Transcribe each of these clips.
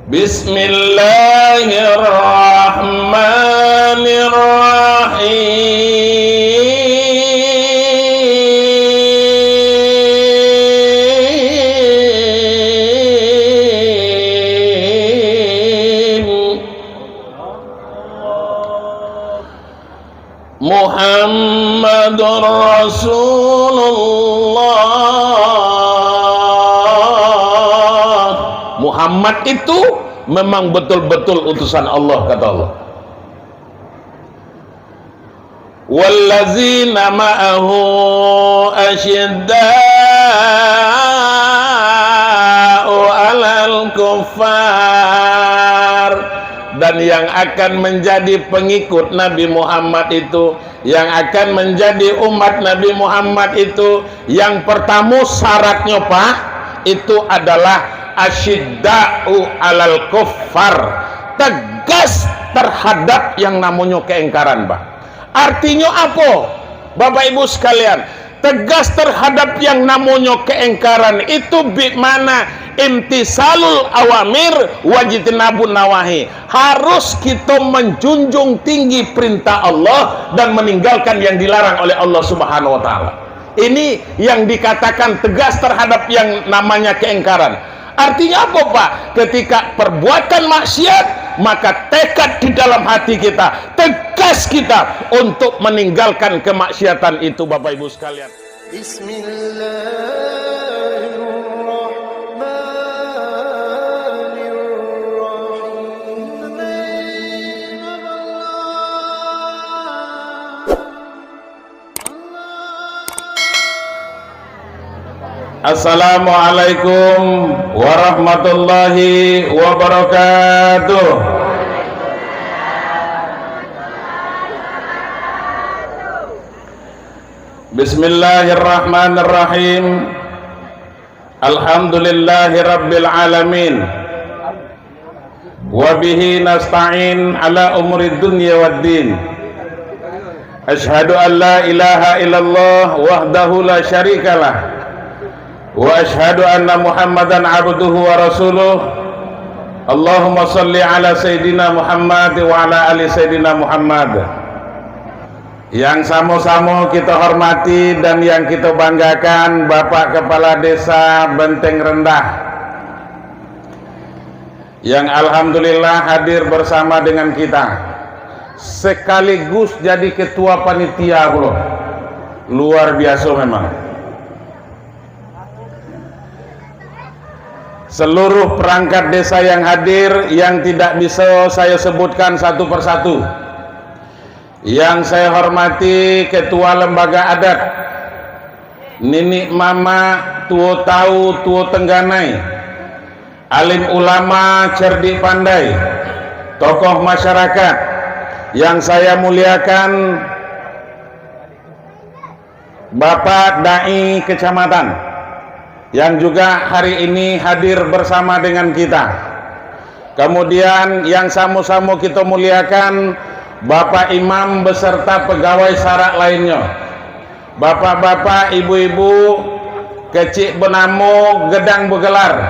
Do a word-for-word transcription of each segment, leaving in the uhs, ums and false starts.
Bismillahirrahmanirrahim. Muhammadur Rasulullah. Muhammad itu memang betul-betul utusan Allah, kata Allah. Wallazina ma'ahu asyidda'u 'alal kuffar. Dan yang akan menjadi pengikut Nabi Muhammad itu, yang akan menjadi umat Nabi Muhammad itu, yang pertama syaratnya, Pak, itu adalah asyidda'u 'alal kuffar, tegas terhadap yang namanya keingkaran, Pak. Artinyo apo, Bapak Ibu sekalian? Tegas terhadap yang namonyo keingkaran itu, bimana imtisalul awamir wajtinabun nawahi. Harus kito menjunjung tinggi perintah Allah dan meninggalkan yang dilarang oleh Allah Subhanahu wa Ta'ala. Ini yang dikatakan tegas terhadap yang namanya keingkaran. Artinya apa, Pak? Ketika perbuatan maksiat, maka tekad di dalam hati kita, tegas kita untuk meninggalkan kemaksiatan itu, Bapak Ibu sekalian. Bismillahirrahmanirrahim. Assalamualaikum warahmatullahi wabarakatuh. Bismillahirrahmanirrahim. Alhamdulillahirabbil alamin. Wa bihi nasta'in ala umuri dunya waddin. Asyhadu an la ilaha illallah wahdahu la syarikalah. Wa asyhadu anna Muhammadan abduhu wa rasuluh. Allahumma salli ala Sayyidina Muhammad wa ala ali Sayyidina Muhammad. Yang samo-samo kita hormati dan yang kita banggakan, Bapak Kepala Desa Benteng Rendah, yang alhamdulillah hadir bersama dengan kita, sekaligus jadi ketua panitia pulo. Luar biasa memang. Seluruh perangkat desa yang hadir, yang tidak bisa saya sebutkan satu persatu. Yang saya hormati Ketua Lembaga Adat, Ninik Mamak, Tuo Tau, Tuo Tengganai, alim ulama, cerdik pandai, tokoh masyarakat, yang saya muliakan, Bapak Dai Kecamatan, yang juga hari ini hadir bersama dengan kita. Kemudian, yang samo-samo kita muliakan, Bapak Imam beserta pegawai sarak lainnya. Bapak-bapak, ibu-ibu, kecik benamo, gedang begelar.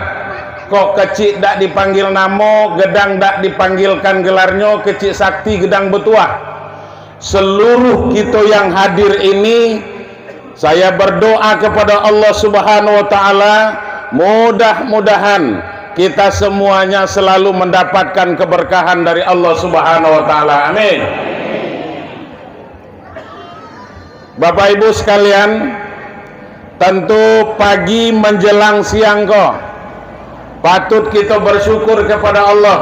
Kok kecik dak dipanggil namo, gedang dak dipanggilkan gelarnyo, kecik sakti, gedang betuah. Seluruh kito yang hadir ini, saya berdoa kepada Allah Subhanahu wa Ta'ala, mudah-mudahan kita semuanya selalu mendapatkan keberkahan dari Allah Subhanahu wa Ta'ala. Amin. Bapak Ibu sekalian, tentu pagi menjelang siang ko, patut kita bersyukur kepada Allah.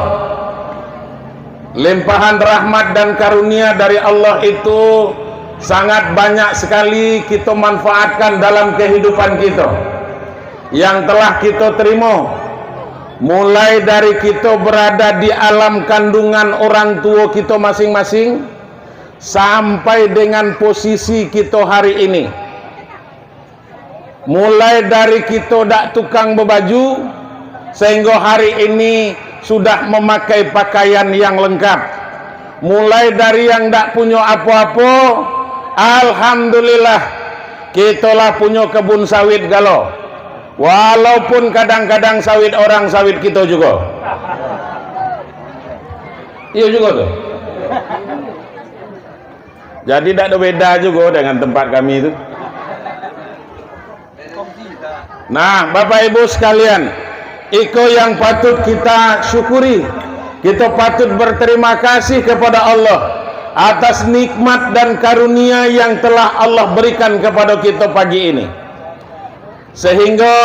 Limpahan rahmat dan karunia dari Allah itu sangat banyak sekali kita manfaatkan dalam kehidupan kita, yang telah kita terima, mulai dari kita berada di alam kandungan orang tua kita masing-masing, sampai dengan posisi kita hari ini. Mulai dari kita dak tukang bebaju, sehingga hari ini sudah memakai pakaian yang lengkap. Mulai dari yang dak punyo apo-apo, alhamdulillah, kita lah punyo kebun sawit galo. Walaupun kadang-kadang sawit orang, sawit kita juga. Iyo jugo tu. Jadi, dak ado beda jugo dengan tempat kami tu. Nah, Bapak Ibu sekalian, iko yang patut kita syukuri. Kita patut berterima kasih kepada Allah atas nikmat dan karunia yang telah Allah berikan kepada kita pagi ini. Sehingga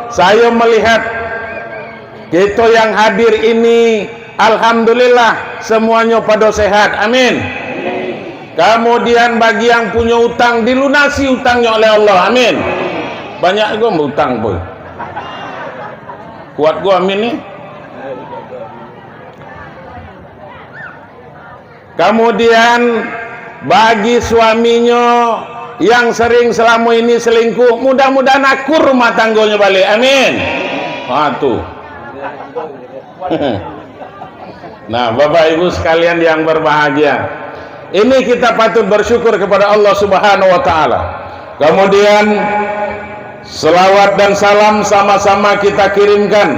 saya melihat kita yang hadir ini, alhamdulillah, semuanya pada sehat. Amin. Kemudian, bagi yang punya utang, dilunasi utangnyo oleh Allah. Amin. Banyak jugo utang pun. Kuat jugo amin ni. Kemudian, bagi suaminyo yang sering selama ini selingkuh, mudah-mudahan akur rumah tanggonyo balik. Amin. Ha, tu. Nah, Bapak Ibu sekalian yang berbahagia, ini kita patut bersyukur kepada Allah Subhanahu wa Ta'ala. Kemudian, selawat dan salam sama-sama kita kirimkan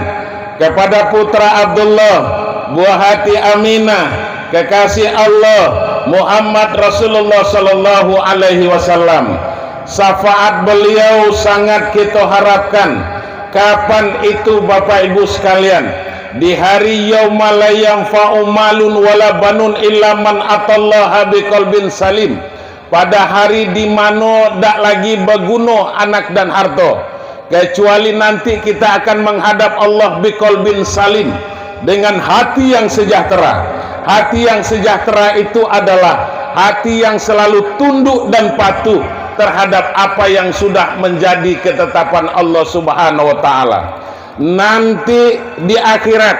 kepada putra Abdullah, buah hati Aminah, kekasih Allah, Muhammad Rasulullah sallallahu alaihi wasallam. Syafaat beliau sangat kita harapkan. Kapan itu, Bapak Ibu sekalian? Di hari yauma la yanfa'u malun wala banun illa man atallaha biqalbin salim. Pada hari di mano dak lagi baguno anak dan harto, kecuali nanti kita akan menghadap Allah biqalbin salim, dengan hati yang sejahtera. Hati yang sejahtera itu adalah hati yang selalu tunduk dan patuh terhadap apa yang sudah menjadi ketetapan Allah Subhanahu wa Ta'ala. Nanti di akhirat,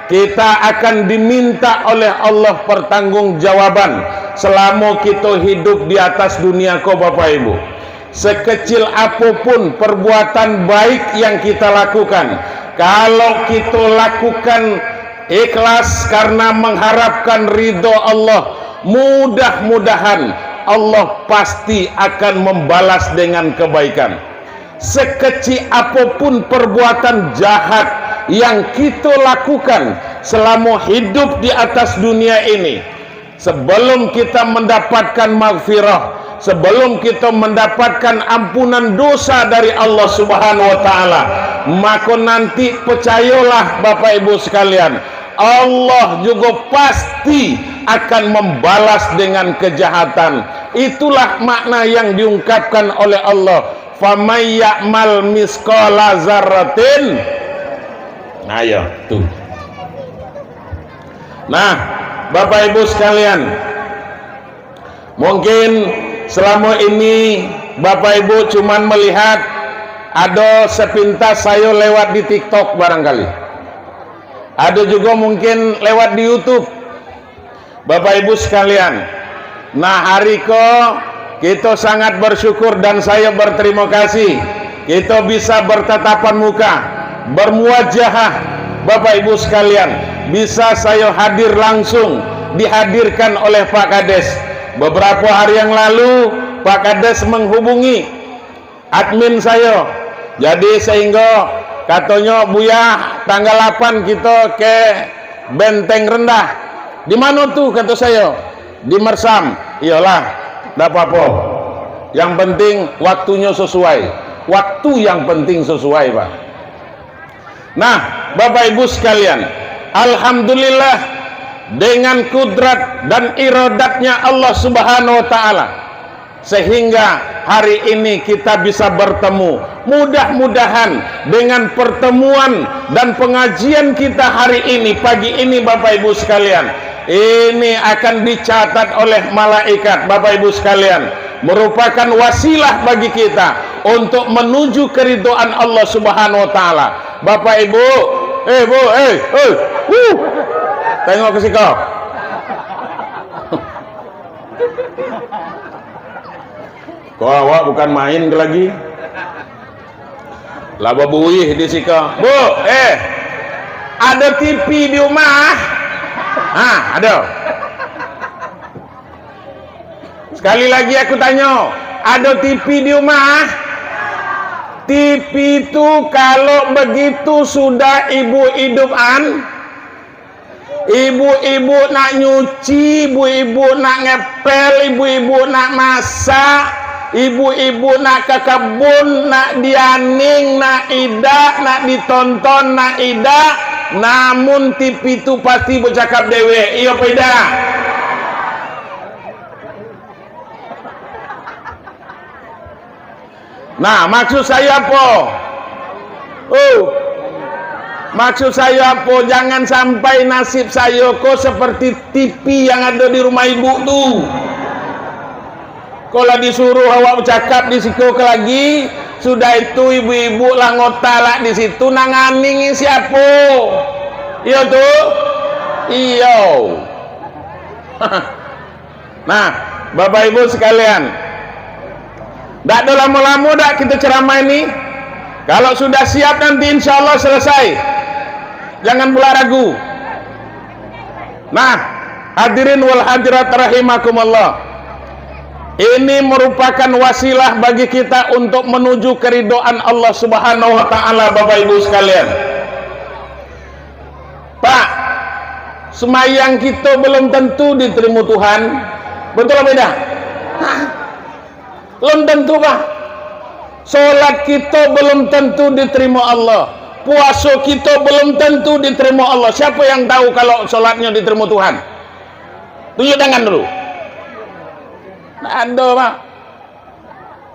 kita akan diminta oleh Allah pertanggungjawaban selama kita hidup di atas dunia ko, Bapak Ibu. Sekecil apapun perbuatan baik yang kita lakukan, kalau kita lakukan ikhlas karena mengharapkan ridho Allah, mudah-mudahan Allah pasti akan membalas dengan kebaikan. Sekecil apapun perbuatan jahat yang kita lakukan selama hidup di atas dunia ini, sebelum kita mendapatkan maghfirah, sebelum kita mendapatkan ampunan dosa dari Allah Subhanahu wa Ta'ala, maka nanti, percayolah, Bapak Ibu sekalian, Allah juga pasti akan membalas dengan kejahatan. Itulah makna yang diungkapkan oleh Allah, "Faman ya'mal misqala zarratin." Nah, ya, tu. Nah, Bapak Ibu sekalian, mungkin selama ini Bapak Ibu cuman melihat ada sepintas saya lewat di TikTok barangkali. Ada juga mungkin lewat di YouTube. Bapak Ibu sekalian, nah, hari ko, kita sangat bersyukur dan saya berterima kasih, kita bisa bertatapan muka, bermuajahah, Bapak Ibu sekalian, bisa saya hadir langsung, dihadirkan oleh Pak Kades. Beberapa hari yang lalu, Pak Kades menghubungi admin sayo. Jadi, sehingga katonyo, "Buya, tanggal lapan kito ke Benteng Rendah." "Di mano tu?" kato sayo. "Di Mersam." "Iyolah, ndak apo-apo. Yang penting waktunyo sesuai." Waktu yang penting sesuai, Pak. Nah, Bapak Ibu sekalian, alhamdulillah, dengan kudrat dan iradatnya Allah Subhanahu wa Ta'ala, sehingga hari ini kita bisa bertemu. Mudah-mudahan dengan pertemuan dan pengajian kita hari ini, pagi ini, Bapak Ibu sekalian, ini akan dicatat oleh malaikat, Bapak Ibu sekalian, merupakan wasilah bagi kita untuk menuju keridhaan Allah Subhanahu wa Ta'ala. Bapak Ibu, eh, Bu, eh, eh, uh. Tengok ke siko. Ko awak bukan main lagi. Lah babuih di siko. Bu, eh, ado T V di rumah? Ha, ado. Sekali lagi aku tanyo, ado T V di rumah? T V tu kalau begitu sudah ibu idup an, Ibu-ibu nak nyuci, ibu-ibu nak ngepel, ibu-ibu nak masak, ibu-ibu nak ka kabun, nak dianing, nak idak, nak ditonton, nak idak, namun T V tu pasti bacakap dewek. Iyo apo idak? Nah, maksud sayo apo? Oh, maksud sayo apo? Jangan sampai nasib sayo ko seperti T V yang ado di rumah ibu tu. Ko lah disuruh awak bacakap di siko ka lagi, sudah itu ibu-ibu lah ngotalak di situ, nan aning siapo? Iyo tu? Iyo. Nah, Bapak Ibu sekalian, dak ado lamo-lamo dak kito ceramah ini. Kalau sudah siap nanti, insya Allah selesai. Jangan pula ragu. Nah, hadirin wal hadirat rahimakumullah. Ini merupakan wasilah bagi kita untuk menuju keridhaan Allah Subhanahu wa Ta'ala, Bapak Ibu sekalian. Pak, sumayang kito belum tentu diterimo Tuhan. Betul apa tidak? Hah? Belum tentu, Pak. Solat kito belum tentu diterimo Allah. Puaso kito belum tentu diterimo Allah. Siapa yang tahu kalau solatnya diterimo Tuhan? Tunjuk tangan dulu. Ndak ada, Pak.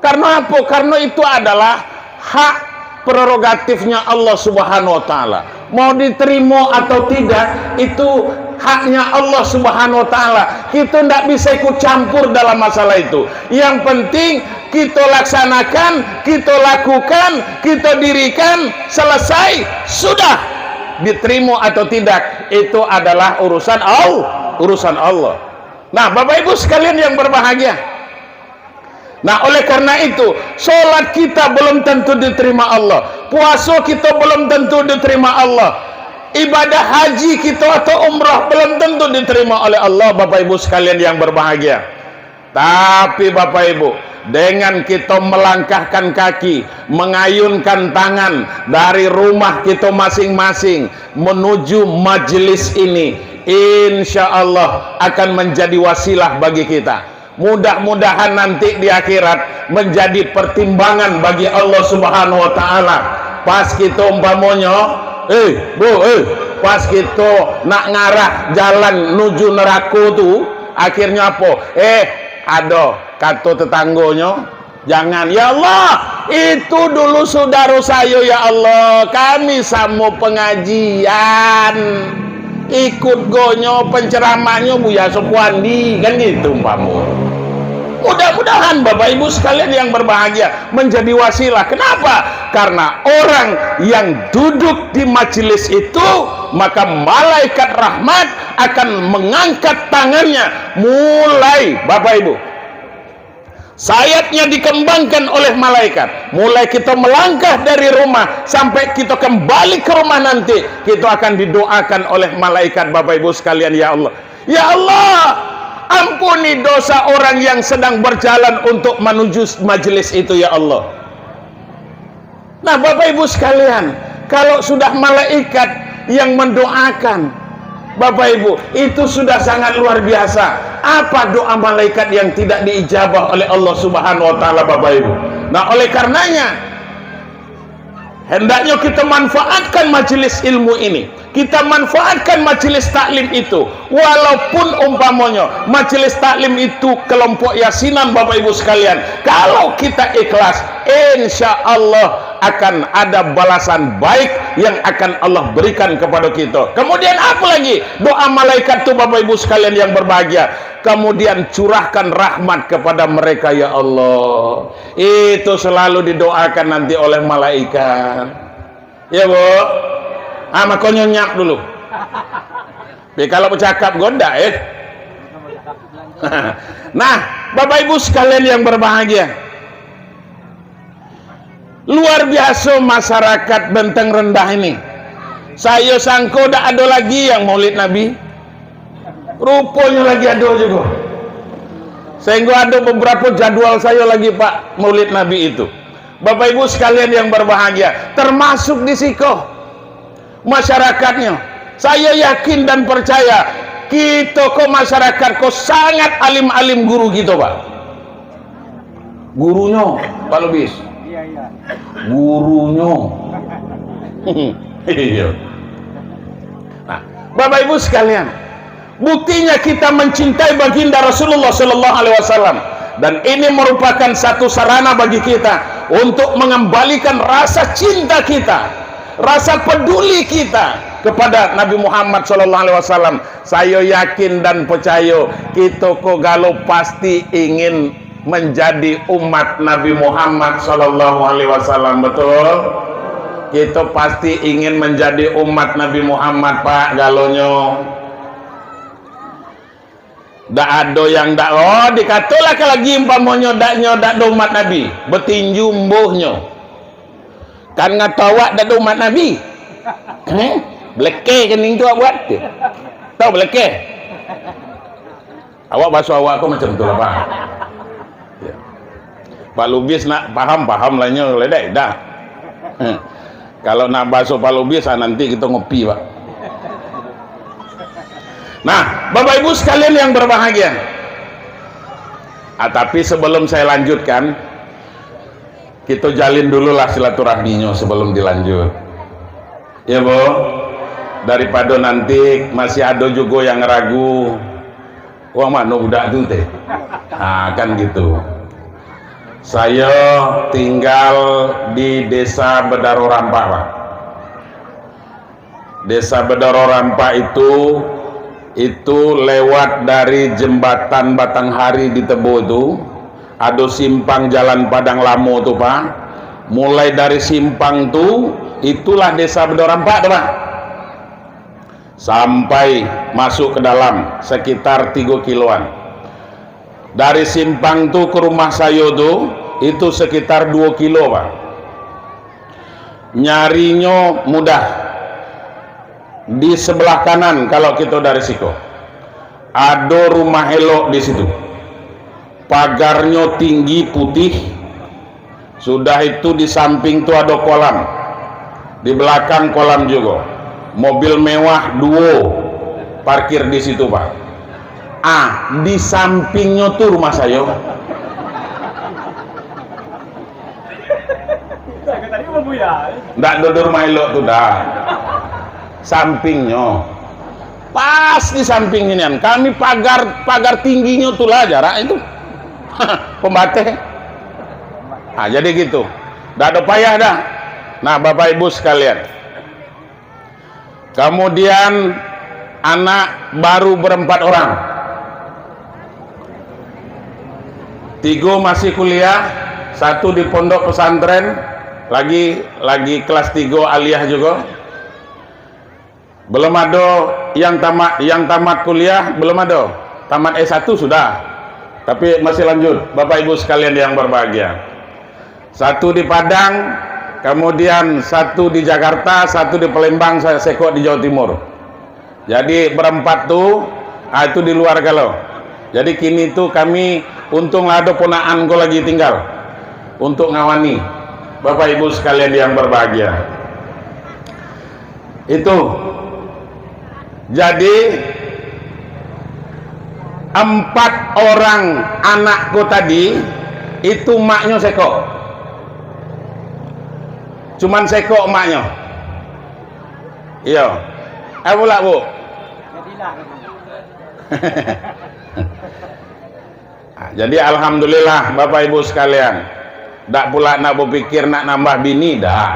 Karena apa? Karena itu adalah hak prerogatifnya Allah Subhanahu wa Ta'ala. Mau diterima atau tidak, itu haknya Allah Subhanahu wa Ta'ala. Kita ndak bisa ikut campur dalam masalah itu. Yang penting, kita laksanakan, kita lakukan, kita dirikan, selesai, sudah. Diterima atau tidak, itu adalah urusan Allah. Urusan Allah. Nah, Bapak Ibu sekalian yang berbahagia, nah, oleh karena itu, solat kita belum tentu diterima Allah, puaso kita belum tentu diterima Allah, ibadah haji kita atau umrah belum tentu diterima oleh Allah, Bapak Ibu sekalian yang berbahagia. Tapi, Bapak Ibu, dengan kita melangkahkan kaki, mengayunkan tangan dari rumah kita masing-masing menuju majelis ini, insya Allah akan menjadi wasilah bagi kita. Mudah-mudahan nanti di akhirat menjadi pertimbangan bagi Allah Subhanahu wa Ta'ala. Pas kito umpamonyo, eh, bu, eh, pas kito nak ngarah jalan nuju nerako tu, akhirnyo apo? Eh, ado kato tetanggonyo, "Jangan, ya Allah, itu dulu sudaro sayo, ya Allah, kami samo pengajian, ikut gonyo penceramahnyo Buya Sopuandi," kan gitu umpamo. Mudah-mudahan Bapak Ibu sekalian yang berbahagia menjadi wasilah. Kenapa? Karena orang yang duduk di majelis itu, maka malaikat rahmat akan mengangkat tangannya mulai, Bapak Ibu, sayapnya dikembangkan oleh malaikat. Mulai kita melangkah dari rumah sampai kita kembali ke rumah nanti, kita akan didoakan oleh malaikat, Bapak Ibu sekalian, ya Allah. Ya Allah, ampuni dosa orang yang sedang berjalan untuk menuju majelis itu, ya Allah. Nah, Bapak Ibu sekalian, kalau sudah malaikat yang mendoakan, Bapak Ibu, itu sudah sangat luar biasa. Apa doa malaikat yang tidak diijabah oleh Allah Subhanahu wa Ta'ala, Bapak Ibu? Nah, oleh karenanya, hendaknya kita manfaatkan majelis ilmu ini. Kita manfaatkan majelis taklim itu. Walaupun umpamonyo majelis taklim itu kelompok yasinan, Bapak Ibu sekalian, kalau kita ikhlas, insya Allah akan ada balasan baik yang akan Allah berikan kepada kita. Kemudian apa lagi? Doa malaikat tu, Bapak Ibu sekalian yang berbahagia. Kemudian curahkan rahmat kepada mereka, ya Allah. Itu selalu didoakan nanti oleh malaikat. Ya, Bu? Ah, makonyo nyap dulu. Tapi kalau bacakap gondak, eh. Nah, Bapak Ibu sekalian yang berbahagia. Luar biasa masyarakat Benteng Rendah ini. Sayo sangko dak ado lagi yang Maulid Nabi. Ruponyo lagi ado jugo. Sehingga ado beberapa jadwal sayo lagi, Pak, Maulid Nabi itu. Bapak Ibu sekalian yang berbahagia, termasuk di siko masyarakatnyo. Sayo yakin dan parcaya, kito ko masyarakat ko sangat alim-alim guru kito, Pak. Gurunyo, Pak Lubis. Gurunyo. Iyo. Nah, Bapak Ibu sekalian, buktinya kita mencintai Baginda Rasulullah Sallallahu Alaihi Wasallam. Dan ini merupakan satu sarana bagi kita untuk mengembalikan rasa cinta kita, rasa peduli kita kepada Nabi Muhammad Sallallahu Alaihi Wasallam. Sayo yakin dan percayo, kito ko galo pasti ingin menjadi umat Nabi Muhammad Sallallahu Alaihi Wasallam, betul? Kito pasti ingin menjadi umat Nabi Muhammad, Pak, galonyo. Dak ado yang dak, oh, dikatolah ka lagi umpamonyo daknyo dak do umat Nabi, betinju mbuhnyo. Kan ngato awak dak do umat Nabi? Eh? Beleke kening tu awak buat tu. Tahu beleke? Awak baso awak ko macam tu lah, Pak. Ya. Pak Lubis nak paham, paham lah nyo, ledek dah. Hmm. Kalau nak baso Pak Lubis, ah, nanti kita ngopi, Pak. Nah, Bapak Ibu sekalian yang berbahagia. Ah, tapi sebelum saya lanjutkan, kita jalin dululah silaturahminyo sebelum dilanjut. Ya, Bu? Daripada nanti masih ada juga yang ragu, "Wah, mano budak tu, teh?" Ah, kan gitu. Saya tinggal di Desa Bedaro Rampak, Pak. Desa Bedaro Rampak itu, itu lewat dari jembatan Batanghari di Tebo tu, ado simpang jalan Padang Lamo tu, Pak. Mulai dari simpang tu, itulah Desa Bedaro Rampak tu, Pak. Sampai masuk ke dalam sekitar tigo kiloan. Dari simpang tu ke rumah sayo tu, itu sekitar duo kilo, Pak. Nyarinyo mudah. Di sebelah kanan, kalau kito dari siko, ado rumah elok di situ. Pagarnyo tinggi, putih. Sudah itu, di samping tu ado kolam. Di belakang kolam jugo. Mobil mewah duo parkir di situ, Pak. Ah, di sampingnyo tu rumah sayo. Ndak do rumah elok tu dah. Sampingnyo. Pas di samping nian. Kami pagar, pagar tingginyo tu lah jarak itu. Pembateh. Ah, jadi gitu. Ndak ado payah dah. Nah, Bapak Ibu sekalian. Kemudian anak baru berempat orang. Tigo masih kuliah, satu di pondok pesantren, lagi, lagi kelas tigo aliyah juga. Belum ado yang tamat, yang tamat kuliah, belum ado. Tamat S satu sudah, tapi masih lanjut, Bapak Ibu sekalian yang berbahagia. Satu di Padang, kemudian satu di Jakarta, satu di Palembang, sa-, sekok di Jawa Timur. Jadi, berempat tu, ah, itu di luar galo. Jadi, kini tu kami, untunglah ado ponakan ko lagi tinggal untuk ngawani, Bapak Ibu sekalian yang berbahagia. Itu. Jadi, empat orang anak ko tadi, itu maknyo sekok. Cuman sekok maknyo. Iyo. Apo pula, Bu? Ah, jadi, alhamdulillah, Bapak Ibu sekalian. Dak pula nak bapikir nak nambah bini, dak.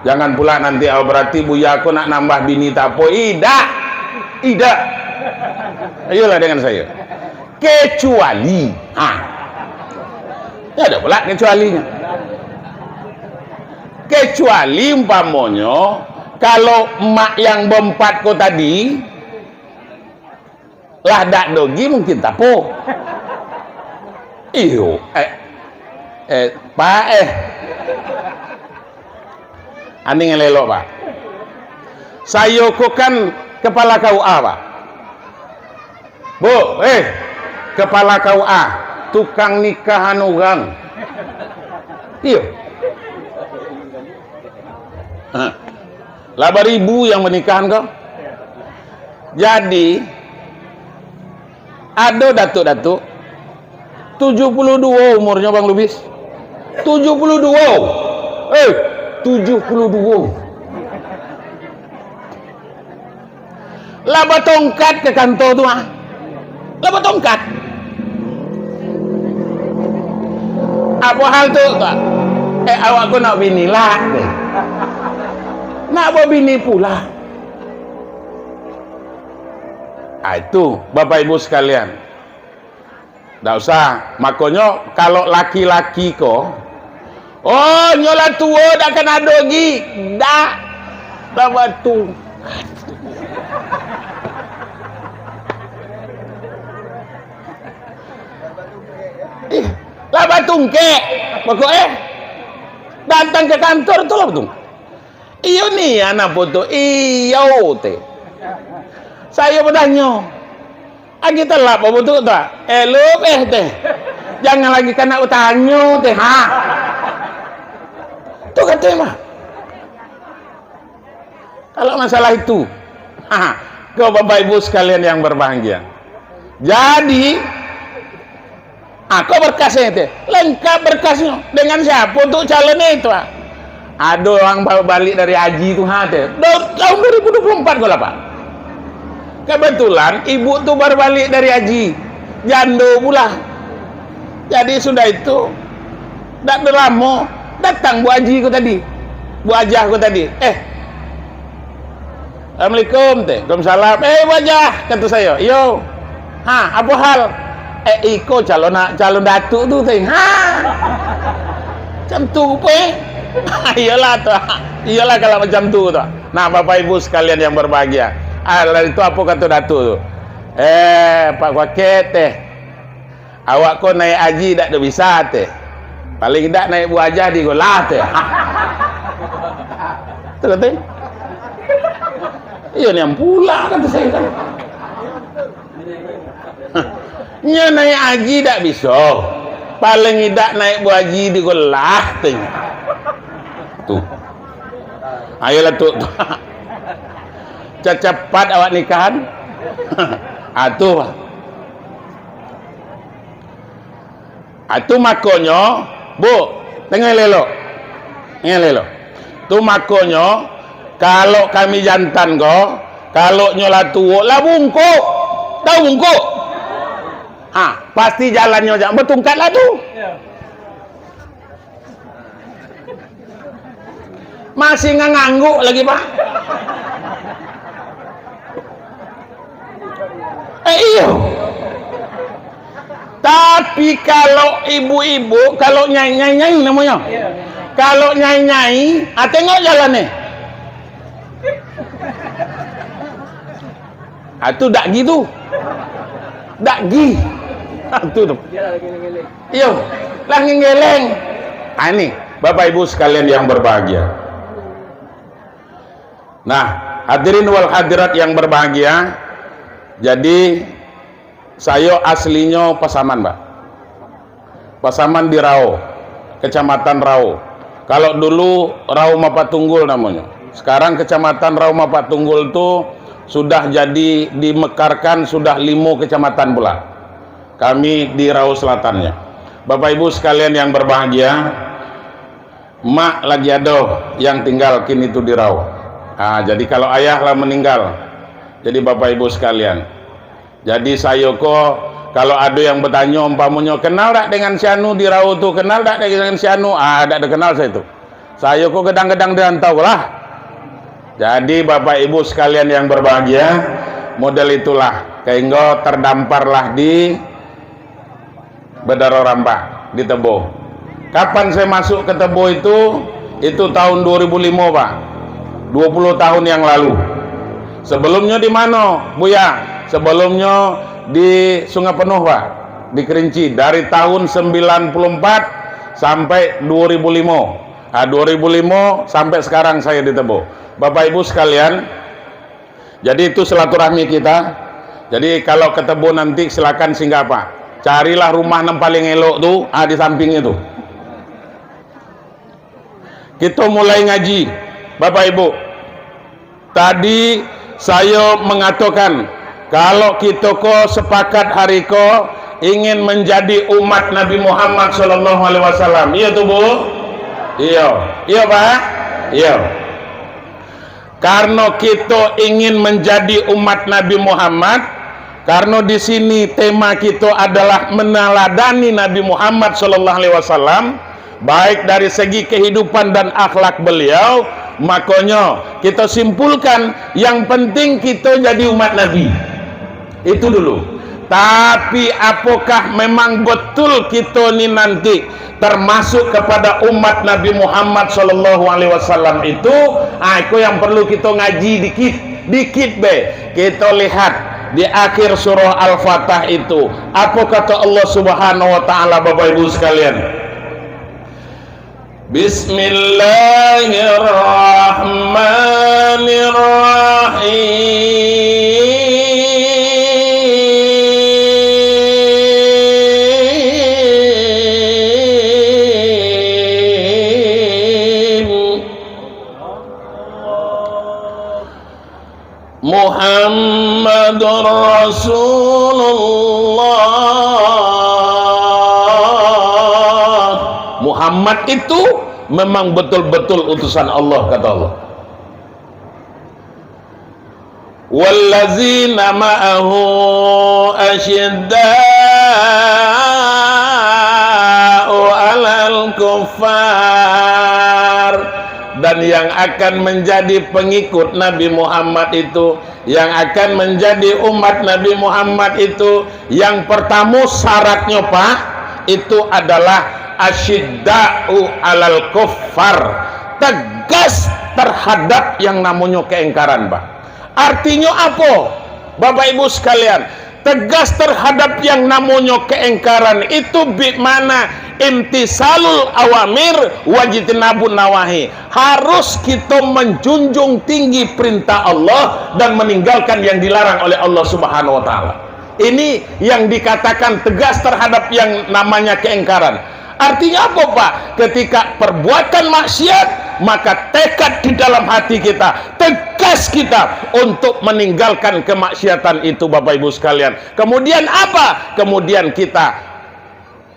Jangan pula nanti, "Oh, berarti Buya ko nak nambah bini, tak apo." Idak. Idak. Ayolah dengan saya. Kecuali, ha. Ya, ada pula kecualinya. Kecuali umpamonyo, kalau mak yang baempat ko tadi, lah dak dogi mungkin tapo. Iyo, eh, eh, Pak, eh. Aning elok, Pak. Sayo ko kan kepala K U A, Pak. Bu, eh, kepala K U A, tukang nikahan urang. Iyo. Hah. Lah baribu yang manikahan ko. Jadi, ado datuk-datuk, tujuah puluah duo umurnyo, Bang Lubis. Tujuah puluah duo. Eh, tujuah puluah duo. Lah batongkat ka kantor tu, ah. Lah batongkat. Apo hal tu, Pak? Eh, awak ko nak bini lah, deh. Nak babini pula. Ah, itu, Bapak Ibu sekalian. Ndak usah. Makonyo, kalau laki-laki ko, oh, nyo lah tuo, dak kan ado lagi. Dak. Lah batu. Ih, lah batungkek. Pokok, eh, datang ka kantor tu lah batungkek. Iyo nian apo tu? Iyo teh. Sayo batanyo, agi talap apo tu, tak? Eh, lup, eh, teh. Jangan lagi kanak batanyo teh, ha. Tu kato mah. Kalau masalah itu, ha, ko Bapak Ibu sekalian yang berbahagia. Jadi, ah, ko berkasnyo teh, lengkap berkasnyo. Dengan siapo tu calonnyo itu, ah? Ado urang baru baliak dari haji tu, ha, teh. Do-, tahun dua ribu dua puluh empat ko lah, Pak. Kebetulan ibu tu baru baliak dari haji. Jando pula. Jadi sudah itu, dak ado lamo, datang Bu Haji ko tadi. Bu Hajah ko tadi. Eh, Assalamualaikum, teh. Waalaikumsalam. Eh, Bu Hajah, kato sayo. Iyo. Ha, apo hal? Eh, iko calon, calon datuk tu, teh. Ha. Macam tu rupo, eh. Iyolah tu. Iyolah kalau macam tu, tu. Nah, Bapak Ibu sekalian yang berbahagia. Ah, lah itu apo kato datuk tu? Eh, Pak Kuaket, teh. Awak ko naiak haji dak do bisa, teh. Paling dak naiak Bu Hajah di golah, teh. Tu kato. Iyo, nian pula, kato sayo kan. Nyo naiak haji dak biso. Paling idak naiak Bu Haji di golah, teh. Tu. Ayolah, tu. Cacapat awak nikahan. Ah, tu, Pak. Ah, tu makonyo, Bu, danga elok. Danga elok. Tu makonyo, kalau kami jantan ko, kalau nyo lah tuo, lah bungkuk. Tahu bungkuk? Ha, pasti jalannyo jak batungkat lah tu. Masih ngangangguk lagi, Pak. Eh, iyo. Tapi kalau ibu-ibu, kalau nyai-nyai, nyai namonyo. Kalau nyai-nyai, ah, tengok jalannyo. Ah, tu dak gi tu. Dak gi. Ah, tu tu. Iyo, lah ngeleng-ngeleng. Ah, ini, Bapak Ibu sekalian yang berbahagia. Nah, hadirin wal hadirat yang berbahagia, jadi sayo aslinyo Pasaman, Pak. Pasaman di Rao, Kecamatan Rao. Kalau dulu Rao Mapatunggul namonyo. Sekarang Kecamatan Rao Mapatunggul tu sudah jadi dimekarkan, sudah limo kecamatan pula. Kami di Rao Selatannya. Bapak Ibu sekalian yang berbahagia, mak lagi ado yang tinggal kini tu di Rao. Ha, jadi kalau ayah lah meninggal, jadi Bapak Ibu sekalian, jadi sayo ko, kalau ado yang batanyo, umpamonyo, "Kenal dak dengan si anu di Rao tu? Kenal dak dengan si anu?" Ah, dak ado kenal sayo tu. Sayo ko gadang-gadang di rantau lah. Jadi, Bapak Ibu sekalian yang berbahagia, model itulah, sahinggo terdamparlah di Bedaro Rambak di Tebo. Kapan saya masuk ke Tebo itu? Itu tahun dua ribu lima, Pak. Dua puluh tahun yang lalu. Sebelumnya di mana, Buya? Sebelumnya di Sungai Penuh, Pak. Di Kerinci. Dari tahun sembilan puluh empat sampai dua ribu lima. Ah, dua ribu lima sampai sekarang saya di Tebo. Bapak Ibu sekalian, jadi itu silaturahmi kita. Jadi kalau ke Tebo nanti silakan singgah, Pak. Carilah rumah yang paling elok tu, ah, di samping itu. Kita mulai ngaji, Bapak Ibu. Tadi Sayo mangatokan, kalau kito ko sapakat hari ko ingin manjadi umat Nabi Muhammad sallallahu alaihi wasallam, iyo tu, Bu? Iyo. Iyo, Pak? Iyo. Karno kito ingin manjadi umat Nabi Muhammad, karno di sini tema kito adalah meneladani Nabi Muhammad sallallahu alaihi wasallam, baik dari segi kehidupan dan akhlak beliau, makonyo kito simpulkan, yang penting kito jadi umat Nabi. Itu dulu. Tapi, apokah memang betul kito ni nanti termasuk kepada umat Nabi Muhammad sallallahu alaihi wasallam itu? Ah, iko yang perlu kito ngaji dikit, dikit be. Kito lihat di akhir surah Al-Fatah itu, apo kato Allah Subhanahu wa Ta'ala, Bapak Ibu sekalian? Bismillahirrahmanirrahim. Muhammadur Rasulullah. Muhammad itu memang betul-betul utusan Allah, kata Allah. Wallazina ma'ahu asyidda'u 'alal kuffar. Dan yang akan menjadi pengikut Nabi Muhammad itu, yang akan menjadi umat Nabi Muhammad itu, yang pertamo syaratnyo, Pak, itu adalah asyidda'u 'alal kuffar, tegas terhadap yang namonyo keengkaran, Pak. Artinyo apo, Bapak Ibu sekalian? Tegas terhadap yang namonyo keengkaran itu, bi makna imtisalul awamir wajtinabun nawahi. Harus kito menjunjung tinggi perintah Allah dan meninggalkan yang dilarang oleh Allah Subhanahu wa Ta'ala. Ini yang dikatakan tegas terhadap yang namanya keengkaran. Artinya apa, Pak? Ketika perbuatan maksiat, maka tekad di dalam hati kita, tegas kita untuk meninggalkan kemaksiatan itu, Bapak Ibu sekalian. Kemudian apa? Kemudian kita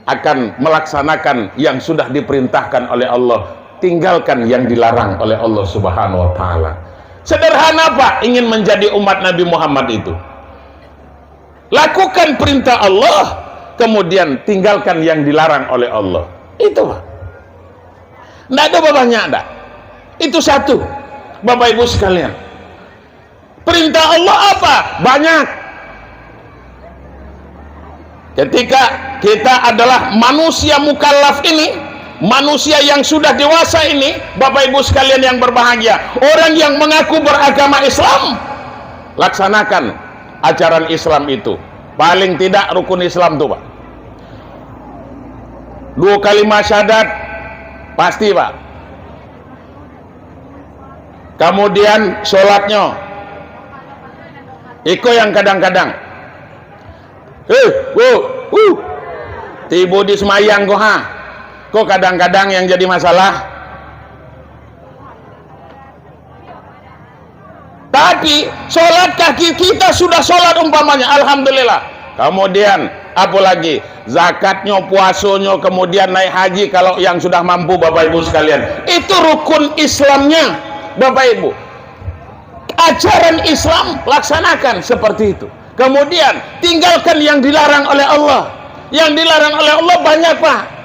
akan melaksanakan yang sudah diperintahkan oleh Allah, tinggalkan yang dilarang oleh Allah Subhanahu wa Ta'ala. Sederhana, Pak, ingin menjadi umat Nabi Muhammad itu. Lakukan perintah Allah, kemudian tinggalkan yang dilarang oleh Allah. Itu, Pak. Ndak ado babanyak, ndak. Itu satu, Bapak Ibu sekalian. Perintah Allah apa? Banyak. Ketika kita adalah manusia mukallaf ini, manusia yang sudah dewasa ini, Bapak Ibu sekalian yang berbahagia, orang yang mengaku beragama Islam, laksanakan ajaran Islam itu. Paling tidak rukun Islam tu, Pak. Duo kalimah syahadat, pasti, Pak. Kamudian, sholatnyo. Iko yang kadang-kadang, eh, wo, uh, tibo di sumayang ko, ha, ko kadang-kadang yang jadi masalah. Tapi, sholat kaki kita sudah sholat umpamanya, alhamdulillah. Kamudian, apo lagi? Zakatnyo, puasonyo, kamudian naik haji, kalau yang sudah mampu, Bapak Ibu sekalian. Itu rukun Islamnya, Bapak Ibu. Ajaran Islam laksanakan seperti itu. Kamudian, tinggalkan yang dilarang oleh Allah. Yang dilarang oleh Allah banyak, Pak.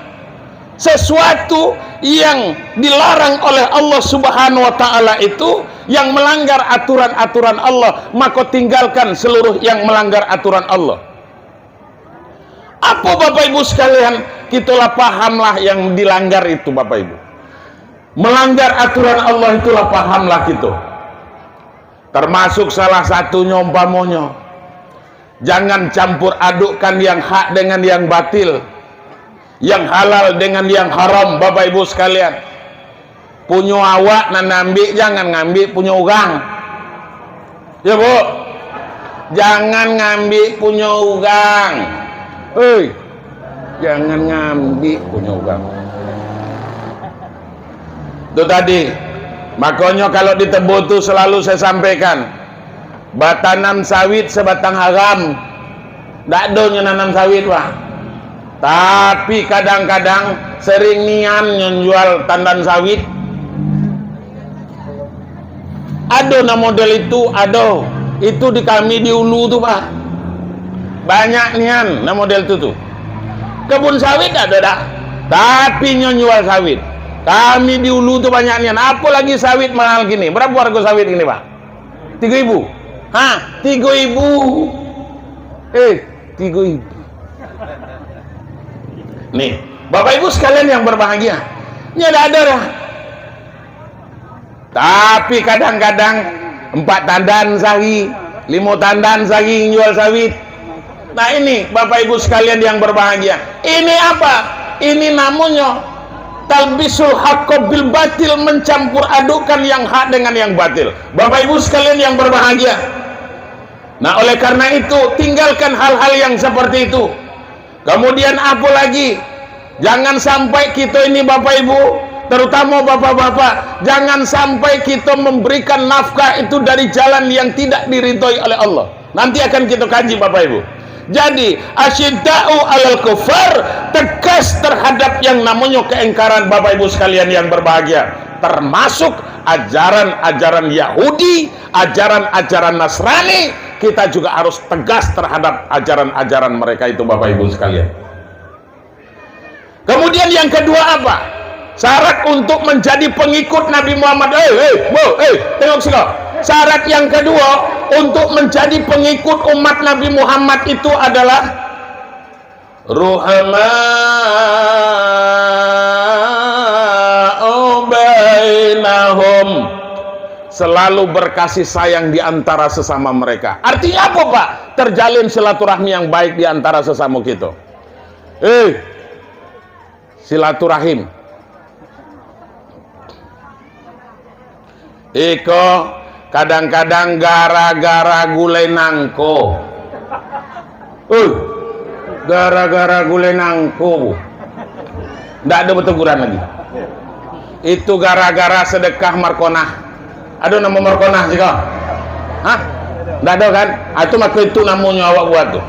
Sesuatu yang dilarang oleh Allah Subhanahu wa Ta'ala itu, yang melanggar aturan-aturan Allah, maka tinggalkan seluruh yang melanggar aturan Allah. Apo, Bapak Ibu sekalian? Kitolah pahamlah yang dilanggar itu, Bapak Ibu. Melanggar aturan Allah itulah pahamlah kito. Termasuk salah satunyo umpamonyo, jangan campur adukkan yang hak dengan yang batil, yang halal dengan yang haram, Bapak Ibu sekalian. Punyo awak nan ambiak, jangan ngambiak punyo urang. Ya, Bu? Jangan ngambiak punyo urang. Hei, jangan ngambiak punyo urang. Itu tadi. Makonyo, kalau di Tebo tu selalu saya sampaikan, Batanam sawit sabatang haram. Ndak ado nyo nanam sawit, Pak. Tapi kadang-kadang sering nian nyo jual tandan sawit. Ado nan model itu, ado. Itu di kami di Ulu tu, Pak. Banyak nian nan model tu tu. Kebun sawit ado dak? Tapi nyo jual sawit. Kami di Ulu tu banyak nian. Apo lagi sawit mahal kini? Barapo hargo sawit kini, Pak? Tigo ibu. Ha, tigo ibu. Eh, tigo ibu. Nih, Bapak Ibu sekalian yang berbahagia, nyo dak ado dah. Tapi kadang-kadang empat tandan sari, limo tandan sari jual sawit. Nah, ini, Bapak Ibu sekalian yang berbahagia, ini apa? Ini namonyo talbisul haqqo bil batil, mencampur adukkan yang hak dengan yang batil. Bapak Ibu sekalian yang berbahagia, nah, oleh karena itu, tinggalkan hal-hal yang seperti itu. Kemudian, apo lagi? Jangan sampai kito ini, Bapak Ibu, terutama bapak-bapak, jangan sampai kito memberikan nafkah itu dari jalan yang tidak diridhoi oleh Allah. Nanti akan kito kaji, Bapak Ibu. Jadi, asyidda'u alal kufar, tegas terhadap yang namonyo keingkaran, Bapak Ibu sekalian yang berbahagia, termasuk ajaran-ajaran Yahudi, ajaran-ajaran Nasrani, kita juga harus tegas terhadap ajaran-ajaran mereka itu, Bapak Ibu sekalian. Kemudian yang kedua apa? Syarat untuk menjadi pengikut Nabi Muhammad. Eh, eh, bo, eh, tengok siko. Syarat yang kedua untuk menjadi pengikut umat Nabi Muhammad itu adalah ruhama'u bainahum. Selalu berkasih sayang di antara sesama mereka. Artinya apa, Pak? Terjalin silaturahmi yang baik di antara sesama kita. Eh, silaturahim. Iko kadang-kadang gara-gara gulai nangko. Eh, gara-gara gulai nangko, Bu. Ndak ado bateguran lagi. Itu gara-gara sedekah Markonah. Ado namo Markonah siko? Hah? Ndak ado kan? Ah, itu mako itu namonyo awak buat tu.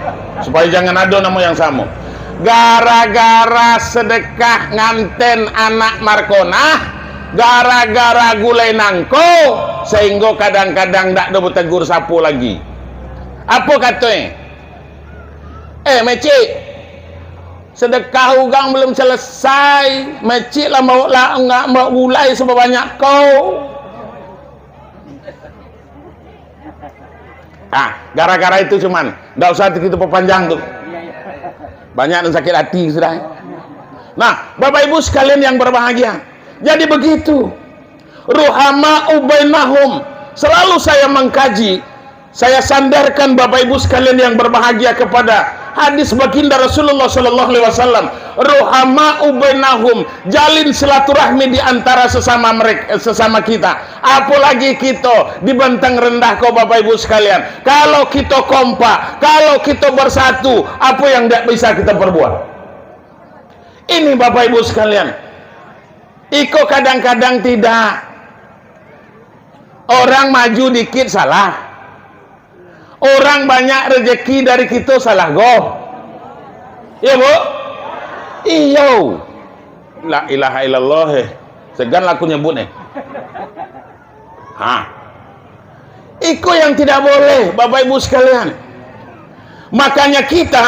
Supaya jangan ado namo yang samo. Gara-gara sedekah nganten anak Markonah, gara-gara gulai nangko, sehingga kadang-kadang ndak ado bategur sapo lagi. Apo katonyo? Eh, Mecik, sedekah urang belum selesai, Mecik lah mau, lah, nggak mau gulai sebanyak ko. Ah, gara-gara itu cuman, ndak usah kito perpanjang tu. Banyak nan sakit hati sudah. Nah, Bapak Ibu sekalian yang berbahagia, jadi begitu. Ruhama'u bainahum. Selalu saya mengkaji, saya sandarkan Bapak Ibu sekalian yang berbahagia kepada hadis baginda Rasulullah sallallahu alaihi wasallam. Ruhama'u bainahum, jalin silaturahmi di antara sesama mereka, sesama kita. Apolagi kito di Bantang Rendah ko, Bapak Ibu sekalian. Kalau kito kompak, kalau kito bersatu, apo yang ndak bisa kito perbuat? Ini, Bapak Ibu sekalian, iko kadang-kadang tidak. Orang maju dikit salah. Orang banyak rezeki dari kito salah go. Iyo, Bu? Iyo. La ilaha illallah, eh. Segan lah aku nyebut, eh. Ha. Iko yang tidak boleh, Bapak Ibu sekalian. Makanya kita,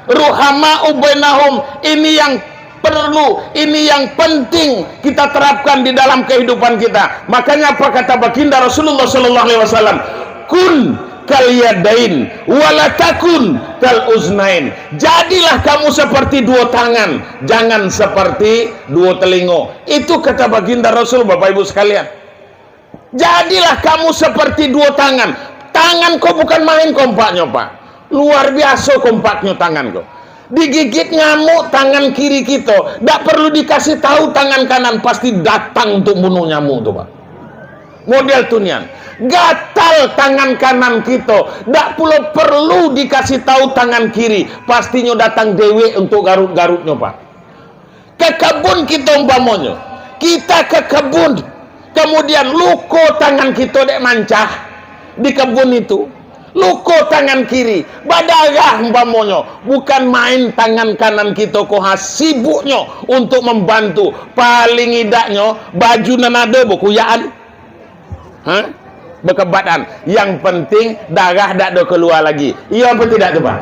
ruhama'u bainahum, ini yang perlu, ini yang penting kita terapkan di dalam kehidupan kita. Makanya apa kata baginda Rasulullah sallallahu alaihi wasallam? "Kun kal yadain, wala takun kal uznain." Jadilah kamu seperti duo tangan, jangan seperti duo telingo. Itu kata baginda Rasul, Bapak Ibu sekalian. Jadilah kamu seperti duo tangan. Tangan ko bukan main kompaknyo, Pak. Luar biaso kompaknyo tangan ko. Digigit nyamuk tangan kiri kito, dak perlu dikasih tahu tangan kanan, pasti datang untuk bunuh nyamuk tu, Pak. Model tu nian. Gatal tangan kanan kito, dak pulo perlu dikasih tahu tangan kiri, pastinyo datang dewek untuk garut-garutnyo, Pak. Ka kebun kito umpamonyo, kita ka kebun, kemudian luko tangan kito dek mancah, di kebun itu, luko tangan kiri, badarah umpamonyo. Bukan main tangan kanan kito ko ha sibuknyo untuk mambantu. Paling idaknyo, baju nan ado bakuyakan. Ha? Bakabatan. Yang penting, darah dak ado kalua lagi. Iyo apo tidak tu, Pak?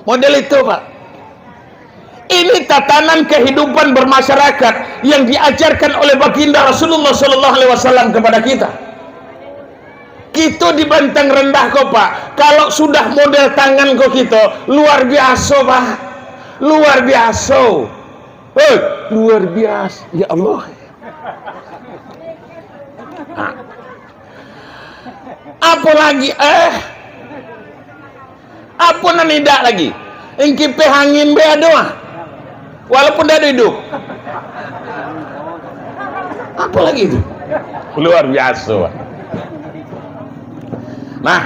Model itu, Pak. Ini tatanan kehidupan bermasyarakat yang diajarkan oleh Baginda Rasulullah sallallahu alaihi wasallam kepada kita. Kito di Banteng Rendah ko, Pak, kalau sudah model tangan ko kito, luar biaso, Pak. Luar biaso. Eh, luar biaso. Ya Allah. Ha. Apo lagi? Eh. Apo nan indak lagi? Engkipeh angin be ado ah. Walaupun dak ado iduik. Apo lagi tu? Luar biaso. Nah,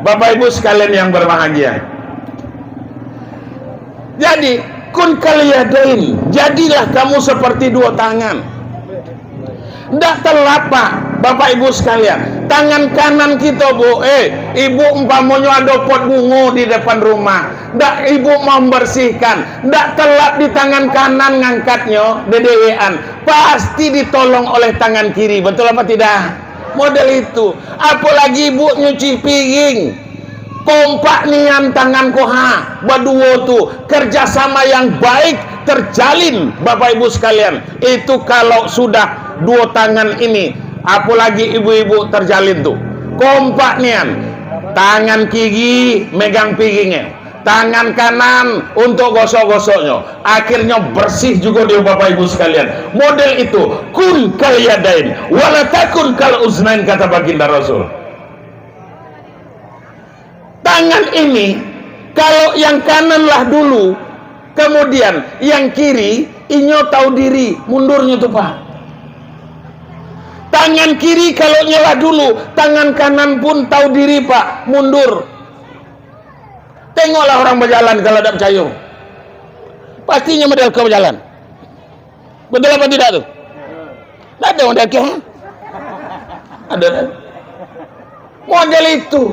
Bapak Ibu sekalian yang berbahagia. Jadi, kun kal yadain, jadilah kamu seperti dua tangan. Ndak telapak, Bapak Ibu sekalian. Tangan kanan kito, Bu, eh, Ibu umpamonyo ado pot bungo di depan rumah. Ndak Ibu membersihkan, ndak telap di tangan kanan ngangkatnyo, dedewekan. Pasti ditolong oleh tangan kiri. Betul apa tidak? Model itu. Apolagi Ibu nyuci piring. Kompak nian tangan ko ha, baduo tu, kerjasama yang baik terjalin, Bapak Ibu sekalian. Itu kalau sudah duo tangan ini, apolagi ibu-ibu terjalin tu. Kompak nian, tangan kiri megang piringnyo, tangan kanan untuk gosok-gosoknyo. Akhirnyo bersih jugo dia, Bapak Ibu sekalian. Model itu, kun kal yadain, wala takun kal uznain, kata Baginda Rasul. Tangan ini, kalau yang kanan lah dulu, kemudian yang kiri, inyo tahu diri, mundurnyo tu, Pak. Tangan kiri kalau nyo lah dulu, tangan kanan pun tahu diri, Pak, mundur. Tengoklah orang bajalan kalau dak picayo. Pastinyo model ko bajalan. Betul apa tidak tu? Ndak ado model ko, ha? Ado, ado. Model itu.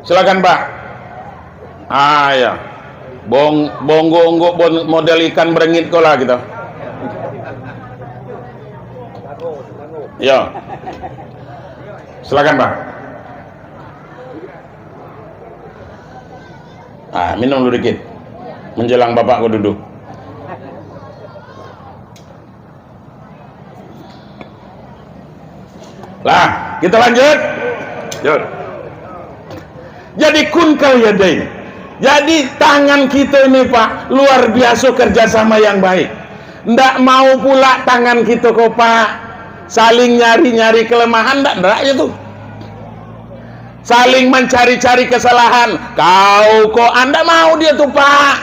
Silakan, Pak. Ah, ya. Bong-, bonggok-onggok bon-, model ikan berengit ko lah gitu. Ya. Silakan, Pak. Ah, minum dulu dikit. Menjelang Bapak ko duduk. Lah, kita lanjut. Lanjut. Jadi, kun kal yadain. Jadi, tangan kito ini, Pak, luar biaso kerjasama yang baik. Ndak mau pula tangan kito ko, Pak, saling nyari-nyari kelemahan, ndak, ndak je tu. Saling mancari-cari kesalahan. Kau ko, ah, ndak mau dia tu, Pak.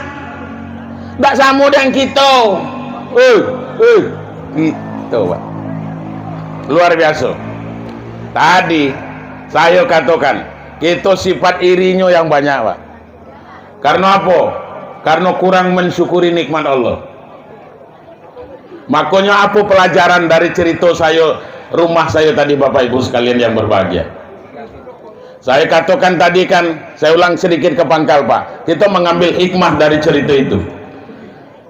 Ndak samo dengan kito. Eh, eh, gitu, Pak. Luar biaso. Tadi, sayo katokan, kito sifat irinyo yang banyak, Pak. Karena apo? Karena kurang mensyukuri nikmat Allah. Makonyo, apo pelajaran dari cerito sayo, rumah sayo tadi, Bapak Ibu sekalian yang berbahagia? Sayo katokan tadi kan, sayo ulang sedikit ke pangkal, Pak. Kito mengambil hikmah dari cerito itu.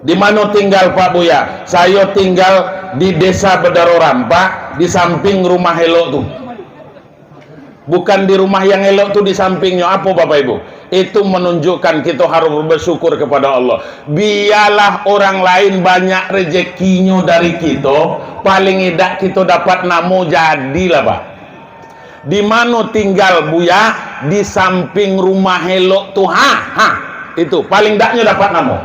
Di mano tinggal Pak Buya? Sayo tinggal di Desa Bedaro Rampak, di samping rumah elok tu. Bukan di rumah yang elok tu di sampingnyo. Apo, Bapak Ibu? Itu menunjukkan kito harus bersyukur kepada Allah. Bialah orang lain banyak rezekinyo dari kito, paling idak kito dapat namo, jadilah, Pak. Di mano tinggal Buya? Di samping rumah elok tu. Ha, ha. Itu, paling daknyo dapat namo.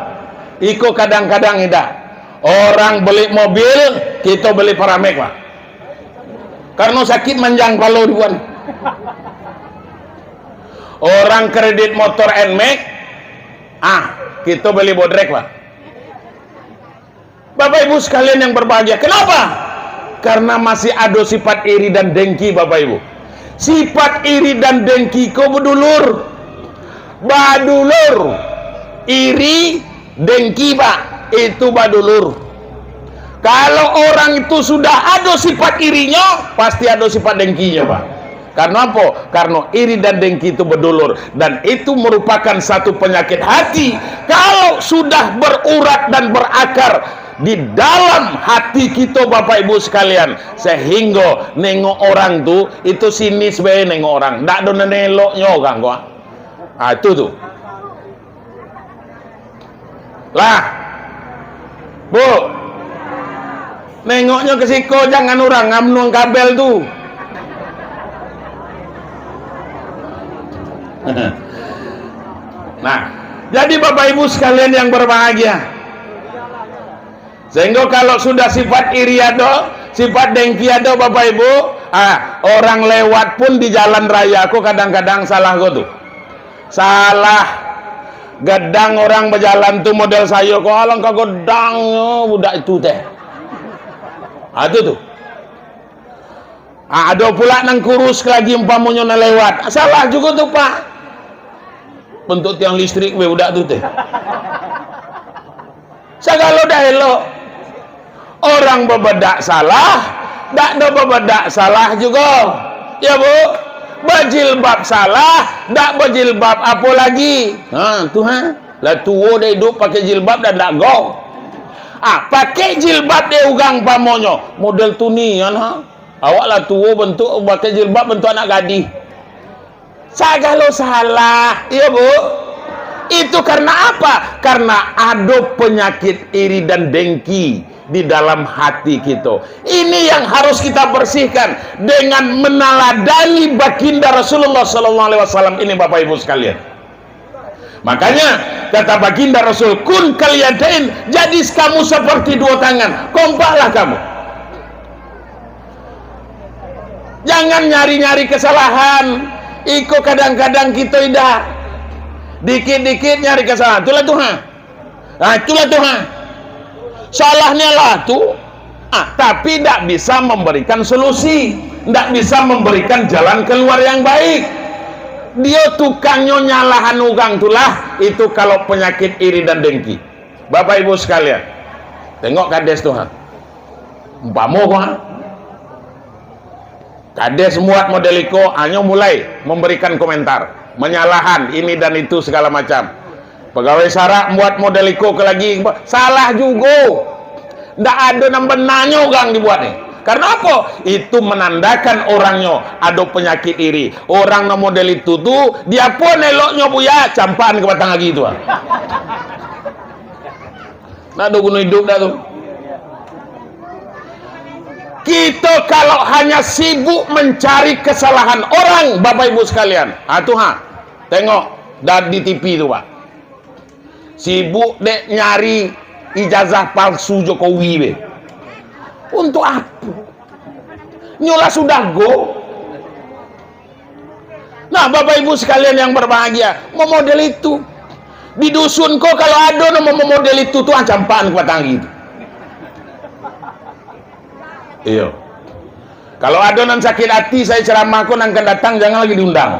Iko kadang-kadang idak. Orang beli mobil, kito beli Paramek, Pak. Karena sakit manjang palo dibuan. Orang kredit motor Nmax, ah, kito beli bodrek, Pak. Bapak Ibu sekalian yang berbahagia, kenapa? Karena masih ado sifat iri dan dengki, Bapak Ibu. Sifat iri dan dengki ko badulur. Badulur. Iri, dengki, Pak, itu badulur. Kalau orang itu sudah ado sifat irinyo, pasti ado sifat dengkinyo, Pak. Karena apa? Karena iri dan dengki itu bedulur, dan itu merupakan satu penyakit hati. Kalau sudah berurat dan berakar di dalam hati kito, Bapak Ibu sekalian, sehingga nengok orang tu, itu sinis bae nengok orang, ndak ado nan eloknyo orang ko. Ah, itu tu. Lah. Bu. Nengoknyo ke siko, jangan urang ngamnuang kabel tu. Nah, jadi Bapak Ibu sekalian yang berbahagia, sehingga kalau sudah sifat iri ado, sifat dengki ado, Bapak Ibu, ah, orang lewat pun di jalan raya ko kadang-kadang salah ko tu. Salah. Gadang orang bajalan tu model sayo ko, alangkah gadangnyo budak itu teh. Ah, tu tu. Ah, ado pula nan kurus lagi umpamonyo nan lewat. Salah jugo tu, Pak. Bentuk tiang listrik be budak tu teh. Sagalo dah elok. Orang babadak salah, dak do babadak salah jugo. Ya, Bu? Bajilbab salah, dak bajilbab apo lagi? Ha, tu ha. Lah tuo dah idup pakai jilbab dah dak go. Ah, pakai jilbab dek urang umpamonyo. Model tu nian ha. Awak lah tuo bentuk pakai jilbab bentuk anak gadih. Sagalo salah, iyo, Bu? Itu karena apa? Karena ado penyakit iri dan dengki di dalam hati kito. Ini yang harus kita bersihkan dengan meneladani baginda Rasulullah sallallahu alaihi wasallam ini, Bapak Ibu sekalian. Makanya, kata baginda Rasul, "Kun kal yadain, jadi kamu seperti dua tangan, kompaklah kamu." Jangan nyari-nyari kesalahan. Iko kadang-kadang kito idak. Dikit-dikit nyari kesalahan. Itulah tu ha. Nah, itulah tu ha. Salahnyo lah tu. Ah, tapi ndak bisa memberikan solusi, ndak bisa memberikan jalan keluar yang baik. Dio tukangnyo nyalahan urang tu lah, itu kalau penyakit iri dan dengki. Bapak Ibu sekalian, tengok kades tu ha. Umpamo ko ha. Kades muat model iko, hanyo mulai memberikan komentar, menyalahan ini dan itu segala macam. Pegawai sarak muat model iko ke lagi, salah jugo. Ndak ado nan benanyo urang dibuat ni. Karena apo? Itu menandakan orangnyo ado penyakit iri. Orang nan model itu tu, diapo nan eloknyo, Buya? Campakan ka batang ari tu ha. Ndak ado guno idup dah tu. Kito kalau hanya sibuk mencari kesalahan orang, Bapak Ibu sekalian, ha, tu ha, tengok dah di T V tu, Pak. Sibuk dek nyari ijazah palsu Jokowi be. Untuk apo? Nyo lah sudah go. Nah, Bapak Ibu sekalian yang berbahagia, memodel itu. Di dusun ko kalau ado nan memodel itu tu, ah, campakan ka batang ari tu. Iyo. Kalau ado nan sakit hati, saya ceramah ko nan akan datang, jangan lagi diundang.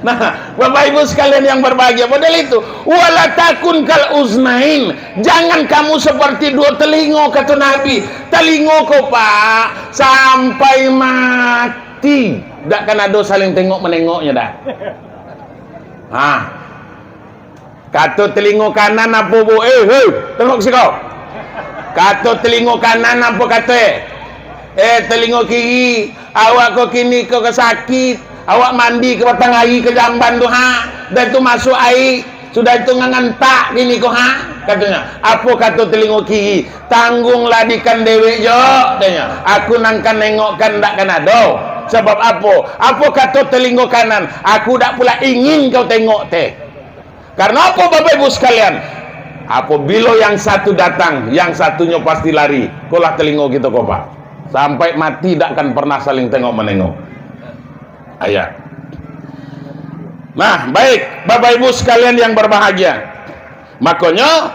Nah, Bapak Ibu sekalian yang berbahagia, model itu. "Wala takun kal uznain." Jangan kamu seperti dua telingo, kata Nabi. Telingo ko, Pak, sampai mati. Dak kan ado saling tengok menengoknya dah. Ha. Kato telingo kanan apo, Bu? Eh, hei, tengok siko. Kato telingo kanan apo kato, eh? Eh, telingo kiri, awak ko kini ko ka sakit. Awak mandi ka batang ari ka jamban tu, ha. Dan tu masuk air. Sudah itu ngangantak kini ko, ha, katonyo. Apo kato telingo kiri? "Tangguanglah dikan dewek jo," katonyo. "Aku nan ka nengokkan dak kan ado." Sabab apo? Apo kato telingo kanan? "Aku dak pula ingin kau tengok teh." Karena apo, Bapak Ibu sekalian? Apabila yang satu datang, yang satunyo pasti lari. Kolah telingo kito ko, Pak. Sampai mati dak akan pernah saling tengok menengok. Ayat. Nah, baik, Bapak Ibu sekalian yang berbahagia. Makonyo,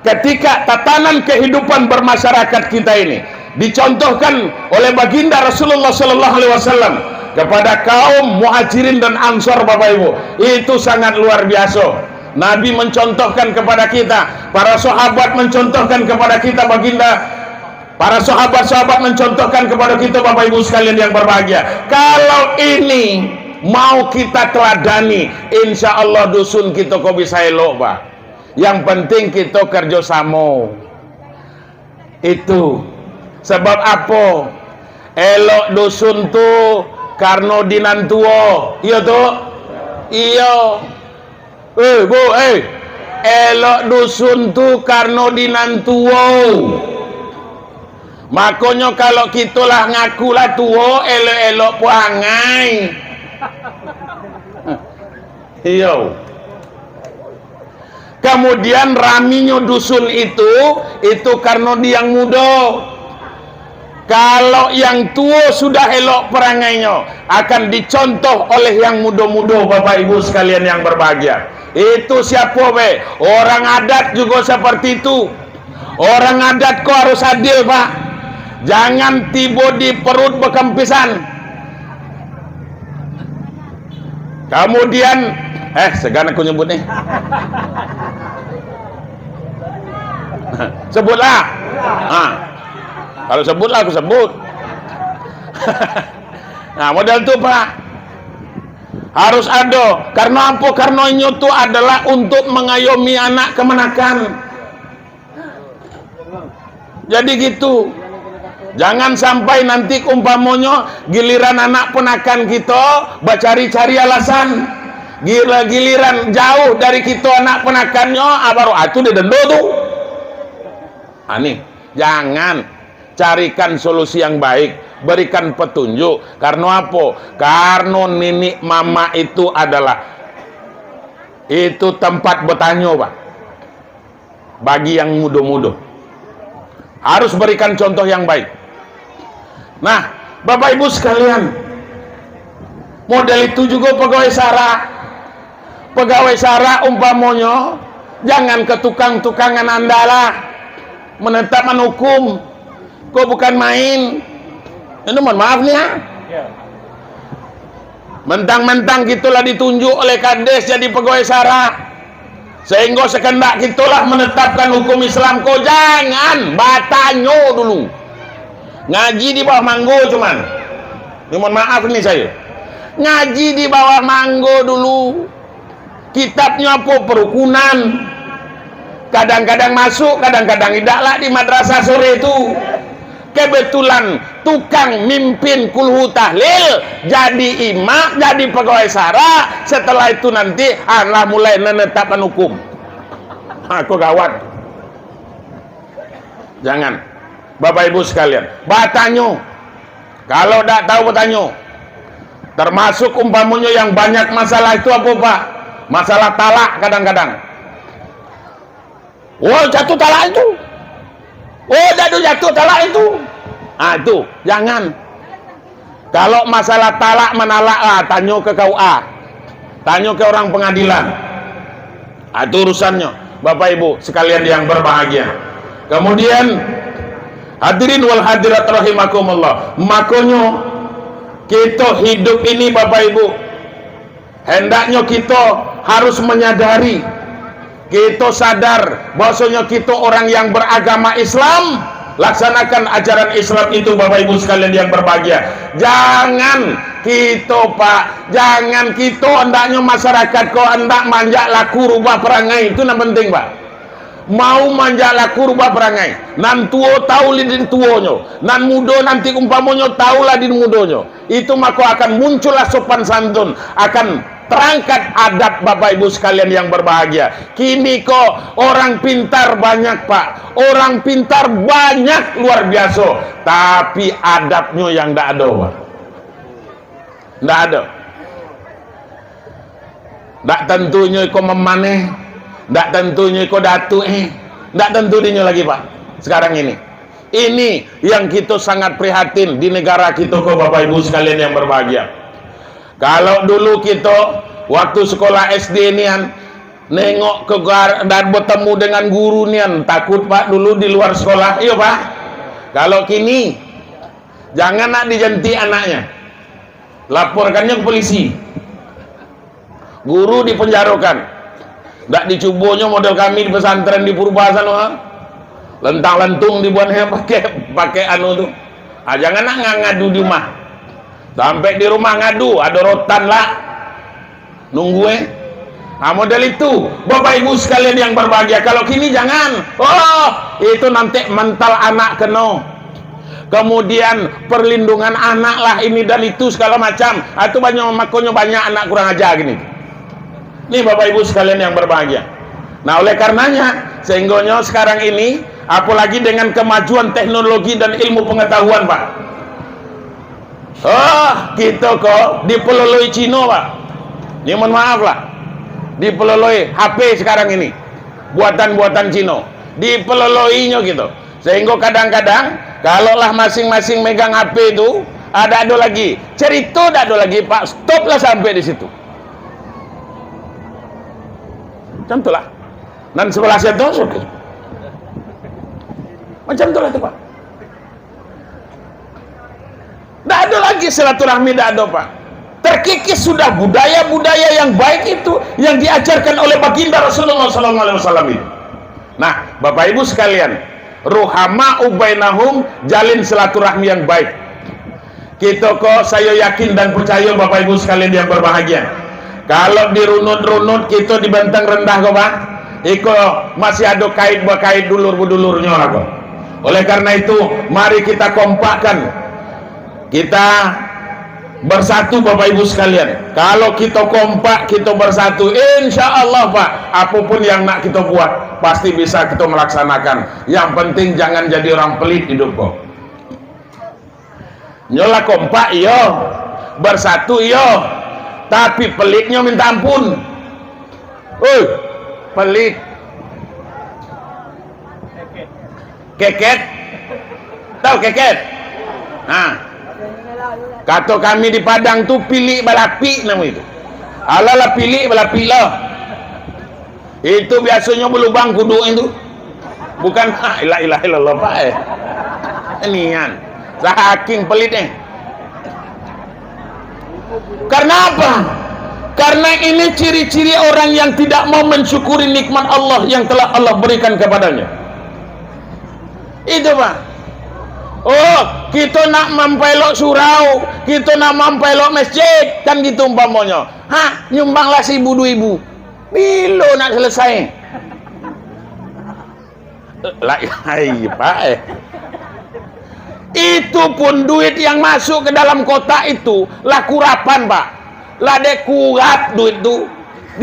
ketika tatanan kehidupan bermasyarakat kita ini dicontohkan oleh Baginda Rasulullah sallallahu alaihi wasallam kepada kaum Muhajirin dan Ansor, Bapak Ibu, itu sangat luar biasa. Nabi mencontohkan kepada kita, para sahabat mencontohkan kepada kita, Baginda, para sahabat-sahabat mencontohkan kepada kita, Bapak Ibu sekalian yang berbahagia. Kalau ini mau kita teladani, insya Allah dusun kita ko bisa elok, Pak. Yang penting kita kerjasama. Itu. Sebab apo? Elok dusun tu karano di nan tuo. Iyo tu? Iyo. Eh, Bu, eh. Elok dusun tu karano di nan tuo. Makonyo, kalau kito lah ngaku lah tuo, elok-elok puangai. Iyo. Kamudian, raminyo dusun itu, itu karano di yang mudo. Kalau yang tuo sudah elok perangainyo, akan dicontoh oleh yang mudo-mudo, Bapak Ibu sekalian yang berbahagia. Itu siapo be? Orang adat jugo seperti itu. Orang adat ko harus adil, Pak. Jangan tibo di perut bekempisan. Kamudian, eh, segan aku nyebut ni. Sebutlah. Ha. Kalau sebutlah, aku sebut. Nah, model tu, Pak. Harus ado. Karano apo? Karano inyo tu adalah untuk mangayomi anak kamanakan. Jadi gitu. Jangan sampai nanti umpamonyo giliran anak ponakan kito bacari-cari alasan. Gila-, giliran jauh dari kito anak ponakannyo, ah, baru, ah, tu didendo tu. Ah, ni, jangan. Carikan solusi yang baik, berikan petunjuk. Karano apo? Karano niniak mamak itu adalah, itu tempat bertanyo, Pak. Bagi yang mudo-mudo. Harus berikan contoh yang baik. Nah, Bapak Ibu sekalian, model itu jugo pegawai sara. Pegawai sara umpamonyo, jangan ka tukang-tukang nan anda lah. Menetapkan hukum. Ko bukan main. Ini mohon maaf ni, ya. Mentang-mentang kito lah ditunjuk oleh kades jadi pegawai sara, sehinggo sakandak kito lah menetapkan hukum Islam ko, jangan, batanyo dulu. Ngaji di bawah manggo cuman. Ni mohon maaf ni sayo. Ngaji di bawah manggo dulu. Kitabnyo apo? Perukunan. Kadang-kadang masuk, kadang-kadang indak lah di madrasah sore tu. Kebetulan tukang mimpin kulhu tahlil, jadi imam, jadi pegawai sara, setelah itu nanti, ah, lah mulai menetapkan hukum. Ha, ko gawat. Jangan. Bapak Ibu sekalian, batanyo. Kalau dak tahu, batanyo. Termasuk umpamonyo yang banyak masalah itu apo, Pak? Masalah talak kadang-kadang. Oh, jatuh talak itu. Oh, jatuh, jatuh talak itu. Ah, itu, jangan. Kalau masalah talak manalak lah, tanyo ke K U A. Tanyo ke orang pengadilan. Ah, itu urusannyo, Bapak Ibu sekalian yang berbahagia. Kemudian, hadirin wal hadirat rahimakumullah. Makonyo, kito hidup ini, Bapak Ibu, hendaknyo kito harus menyadari, kito sadar bahwasonyo kito orang yang beragama Islam, laksanakan ajaran Islam itu, Bapak Ibu sekalian yang berbahagia. Jangan kito, Pak, jangan kito hendaknyo masyarakat ko hendak manjak laku rubah perangai, itu nan penting, Pak. Mau manjak laku rubah perangai. Nan tuo tahu lah di tuonyo, nan mudo nanti umpamonyo tahu lah di mudonyo. Itu mako akan muncullah sopan santun, akan terangkat adab, Bapak Ibu sekalian yang berbahagia. Kini ko orang pintar banyak, Pak. Orang pintar banyak luar biaso, tapi adabnyo yang ndak ado, Pak. Ndak ado. Ndak tantu inyo iko mamaneh, ndak tantu inyo iko datuak, eh. Ndak tantu dinyo lagi, Pak. Sekarang ini. Ini yang kito sangat prihatin di negara kito ko, Bapak Ibu sekalian yang berbahagia. Kalau dulu kito waktu sekolah S D nian, nengok ke gar-, dan bertemu dengan guru nian, takut, Pak, dulu di luar sekolah. Iyo, Pak. Kalau kini, jangan nak dijantik anaknya. Laporkannyo ke polisi. Guru dipenjarokan. Dak dicubonyo model kami di pesantren di Purba sano, ha? Lentang-lentung dibuatnyo pakai, pakai anu tu. Ah, jangan nak nga-, ngadu di rumah. Sampai di rumah ngadu, ado rotan lah. Nunggu, eh. Ah, model itu, Bapak Ibu sekalian yang berbahagia. Kalau kini jangan. Oh, itu nanti mental anak keno. Kemudian perlindungan anak lah ini dan itu segala macam. Ah, itu banyak, makonyo banyak anak kurang ajar gini. Ni Bapak Ibu sekalian yang berbahagia. Nah, oleh karenanya, sehinggonyo sekarang ini, apalagi dengan kemajuan teknologi dan ilmu pengetahuan, Pak. Oh, kito ko dipeloloi Cino, Pak. Ni mohon maaf lah. Dipeloloi H P sekarang ini. Buatan-buatan Cino. Dipeloloinyo kito. Sehinggo kadang-kadang, kalau lah masing-masing megang H P tu, ah, dak ado lagi. Cerito dak ado lagi, Pak. Stop lah sampai di situ. Macam tu lah. Nan sebelah situ, oke. Macam tu lah tu, Pak. Ndak ado lagi silaturahmi, ndak ado, Pak. Terkikis sudah budaya-budaya yang baik itu, yang diajarkan oleh Baginda Rasulullah sallallahu alaihi wasallam itu. Nah, Bapak Ibu sekalian, ruhama'u bainahum, jalin silaturahmi yang baik. Kito ko, sayo yakin dan percaya, Bapak Ibu sekalian yang berbahagia, kalau dirunut-runut kito di Benteng Rendah ko, Pak, iko masih ado kait-bakait, dulur-bedulurnyo lah ko. Oleh karena itu, mari kita kompakkan. Kita bersatu, Bapak Ibu sekalian. Kalau kito kompak, kito bersatu, insya Allah, Pak, apapun yang nak kito buat, pasti bisa kito melaksanakan. Yang penting jangan jadi orang pelit hidup ko. Nyo lah kompak, iyo. Bersatu, iyo. Tapi pelitnyo minta ampun. Oi, pelit. Keket. Tahu keket? Nah. Kato kami di Padang tu, pilik balapik namo itu. Alah lah pilik balapik lah. Itu biasonyo balubang kuduk itu. Bukan, ha, la ilaha illallah, Pak, eh. Nian. Saking pelit, eh. Karena apa? Karena ini ciri-ciri orang yang tidak mau mensyukuri nikmat Allah yang telah Allah berikan kepadanya. Itu, Pak. Oh, kito nak mampaelok surau, kito nak mampaelok masjid, kan gitu umpamonyo. Ha, nyumbanglah seribu, dua ribu. Bilo nak selesai? Lah, hai, Pak, eh. Itu pun duit yang masuk ke dalam kotak itu lah kurapan, Pak. Lah dek kurap duit tu,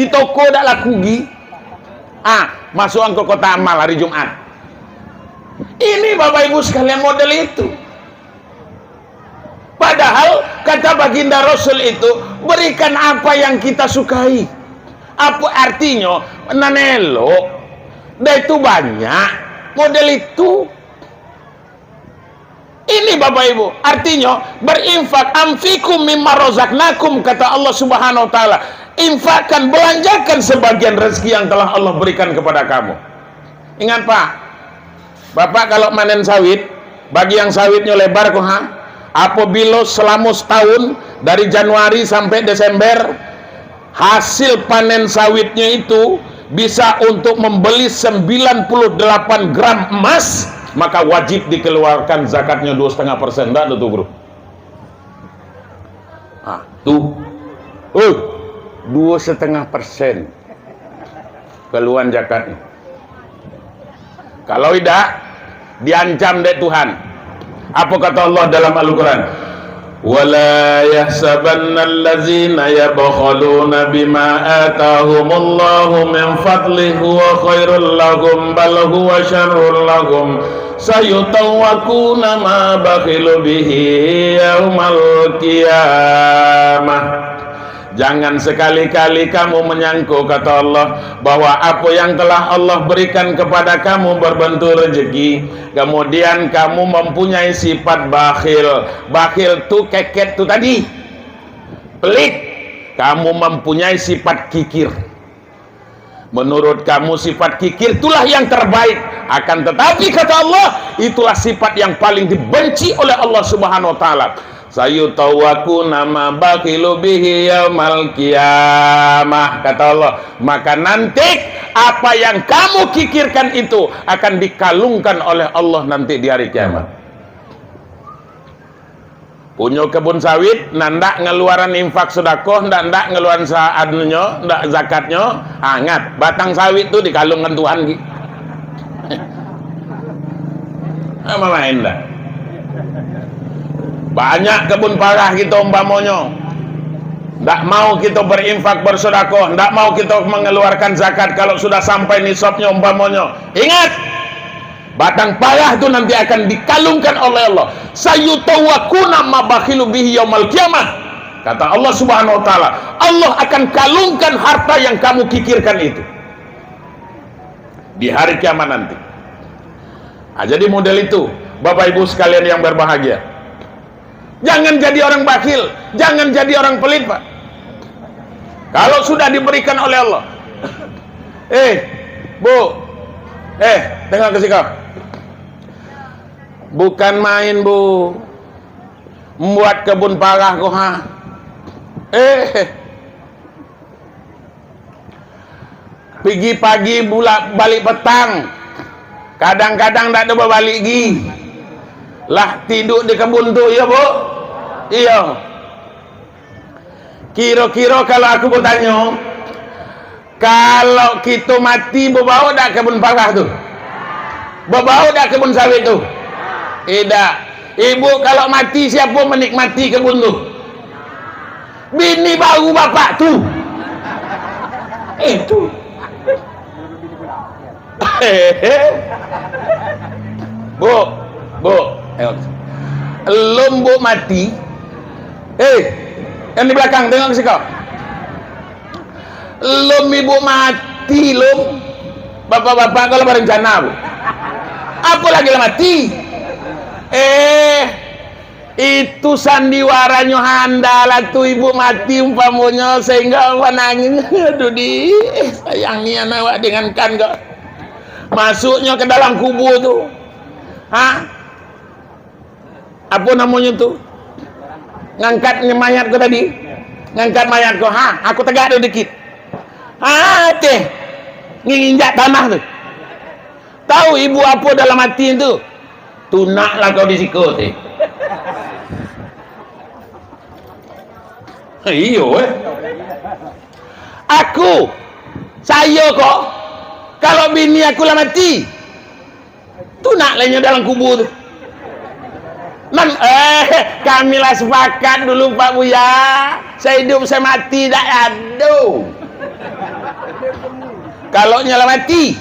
di toko dak laku gi. Ah, masuk angko kotak amal hari Jumat. Ini, Bapak Ibu sekalian, model itu. Padahal kata Baginda Rasul itu, "Berikan apa yang kita sukai." Apa artinyo? Nan elok. Dah itu banyak model itu. Ini, Bapak Ibu, artinyo berinfak, "Anfiqu mimma razaqnakum," kata Allah Subhanahu wa Ta'ala. Infakkan, belanjakan sebagian rezeki yang telah Allah berikan kepada kamu. Ingat, Pak, Bapak kalau manen sawit, bagi yang sawitnyo lebar ko, ha, apabila selama setahun, dari Januari sampai Desember, hasil panen sawitnyo itu bisa untuk membeli sembilan puluh delapan gram emas, maka wajib dikeluarkan zakatnyo dua setengah persen. Ndak ado tu, Bro? Ah, tu. Oh, dua setengah persen. Kaluan zakat ni. Kalau idak, diancam dek Tuhan. Apa kata Allah dalam Al-Quran? "Wala yahsabanna allazina yabkhaluna bima atahumullahu min fadlih huwa khairul lahum, bal huwa syarrul lahum, sayutawwakuna ma bakhilu bihi yaumal qiyamah." Jangan sekali-kali kamu menyangko, kata Allah, bahwa apa yang telah Allah berikan kepada kamu berbentuk rezeki, kemudian kamu mempunyai sifat bakhil. Bakhil tu keket tu tadi. Pelit. Kamu mempunyai sifat kikir. Menurut kamu, sifat kikir itulah yang terbaik. Akan tetapi, kata Allah, itulah sifat yang paling dibenci oleh Allah Subhanahu wa Ta'ala. "Sayutawwaquna ma bakhilu bihi yaumal qiyamah," kata Allah, "maka nanti apa yang kamu kikirkan itu akan dikalungkan oleh Allah nanti di hari kiamat." Punyo kebun sawit, nan ndak ngeluaran infak sedekah, ndak, ndak ngeluaran sa-, anunyo, ndak zakatnyo, angat. Batang sawit tu dikalungkan Tuhan, gi. Apo main dah? Banyak kebun parah kito umpamonyo. Ndak mau kito berinfak, bersedekah, ndak mau kito mengeluarkan zakat kalau sudah sampai nisabnyo umpamonyo. Ingat, batang parah tu nanti akan dikalungkan oleh Allah. "Sayutawwaquna ma bakhilu bihi yaumal qiyamah." Kata Allah Subhanahu wa Ta'ala, Allah akan kalungkan harta yang kamu kikirkan itu di hari kiamat nanti. Ah, jadi model itu, Bapak Ibu sekalian yang berbahagia. Jangan jadi orang bakhil, jangan jadi orang pelit, Pak. Kalau sudah diberikan oleh Allah. Eh, Bu. Eh, tengok ke siko. Bukan main, Bu. Membuat kebun parah ko, ha. Eh, pigi pagi, bulak balik petang. Kadang-kadang ndak ado babalik gi. Lah tiduk di kebun tu, iyo, Bu? Iyo. Kiro-kiro kalau aku batanyo, kalau kito mati, babaok dak kebun parah tu? Babaok dak kebun sawit tu? Idak. Ibu kalau mati, siapo manikmati kebun tu? Bini baru bapak tu. Itu. Bu, Bu, tengok. Lom Bu mati. Eh, yang di belakang, tengok ke siko. Lom ibu mati, lom. Bapak-bapak kalau berencana, Bu. Apo lagi lah mati? Eh, itu sandiwaranyo handalah tu, ibu mati umpamonyo, sehingga manangis. Aduh, di, eh, sayang nian awak dengan kan ko. Masuknyo ke dalam kubur tu. Ha? Apo namonyo tu? Ngangkat mayat ko tadi. Ngangkat mayat ko. Ha, aku tegak dulu dikit. Ha, teh. Nginjak tanah tu. Tahu ibu apo dalam hati tu? Tunaklah kau di siko, teh. Iyo, eh. Aku, sayo ko, kalau bini aku lah mati, tunak lah inyo dalam kubur tu. Nan, eh, kami lah sepakat dulu, Pak Buya. Saiduik samati dak ado. Kalau nyo lah mati,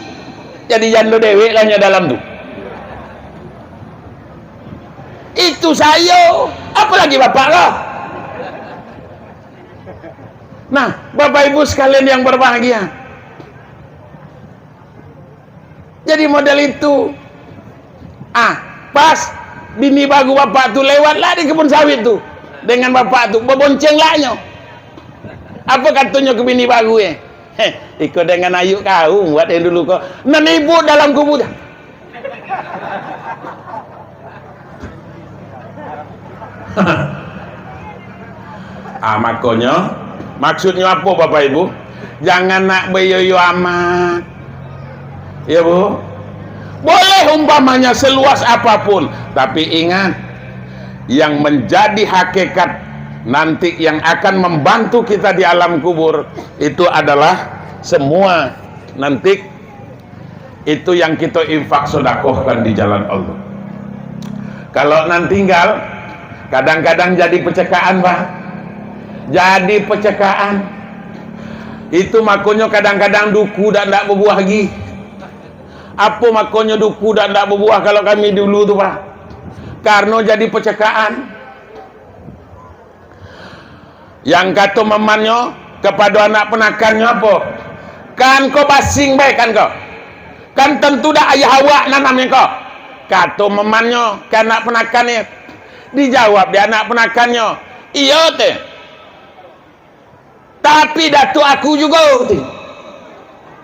jadi jando dewek lah nyo dalam tu. Itu sayo, apolagi bapak lah. Nah, Bapak Ibu sekalian yang berbahagia, jadi model itu. Ah, pas bini baru bapak tu lewatlah di kebun sawit tu dengan bapak tu, babonceng lah nyo. Apo katonyo ke bini baru, eh? Heh, iko dengan ayuk kau buat yang dulu ko. Nan ibu dalam kubur. Ah, makonyo, maksudnyo apo, Bapak Ibu? Jangan nak bayoyo amat. Ya, Bu? Boleh umpamanya seluas apapun, tapi ingat, yang menjadi hakikat nanti yang akan membantu kita di alam kubur itu adalah semua nanti itu yang kito infak sodakohkan di jalan Allah. Kalau nan tinggal, kadang-kadang jadi pecekaan, Pak. Jadi pecekaan. Itu makonyo kadang-kadang duku dak, ndak babuah lagi. Apo makonyo duku dak, ndak babuah kalau kami dulu tu, Pak? Karno jadi pecekaan. Yang kato mamannyo kapado anak ponakannyo apo? Kan ko basing bae kan ko? Kan tantu dak ayah awak nan nanam ko? Kato mamannyo ka anak ponakannyo. Dijawab dek anak ponakannyo, "Iyo teh. Tapi datuak aku jugo," teh.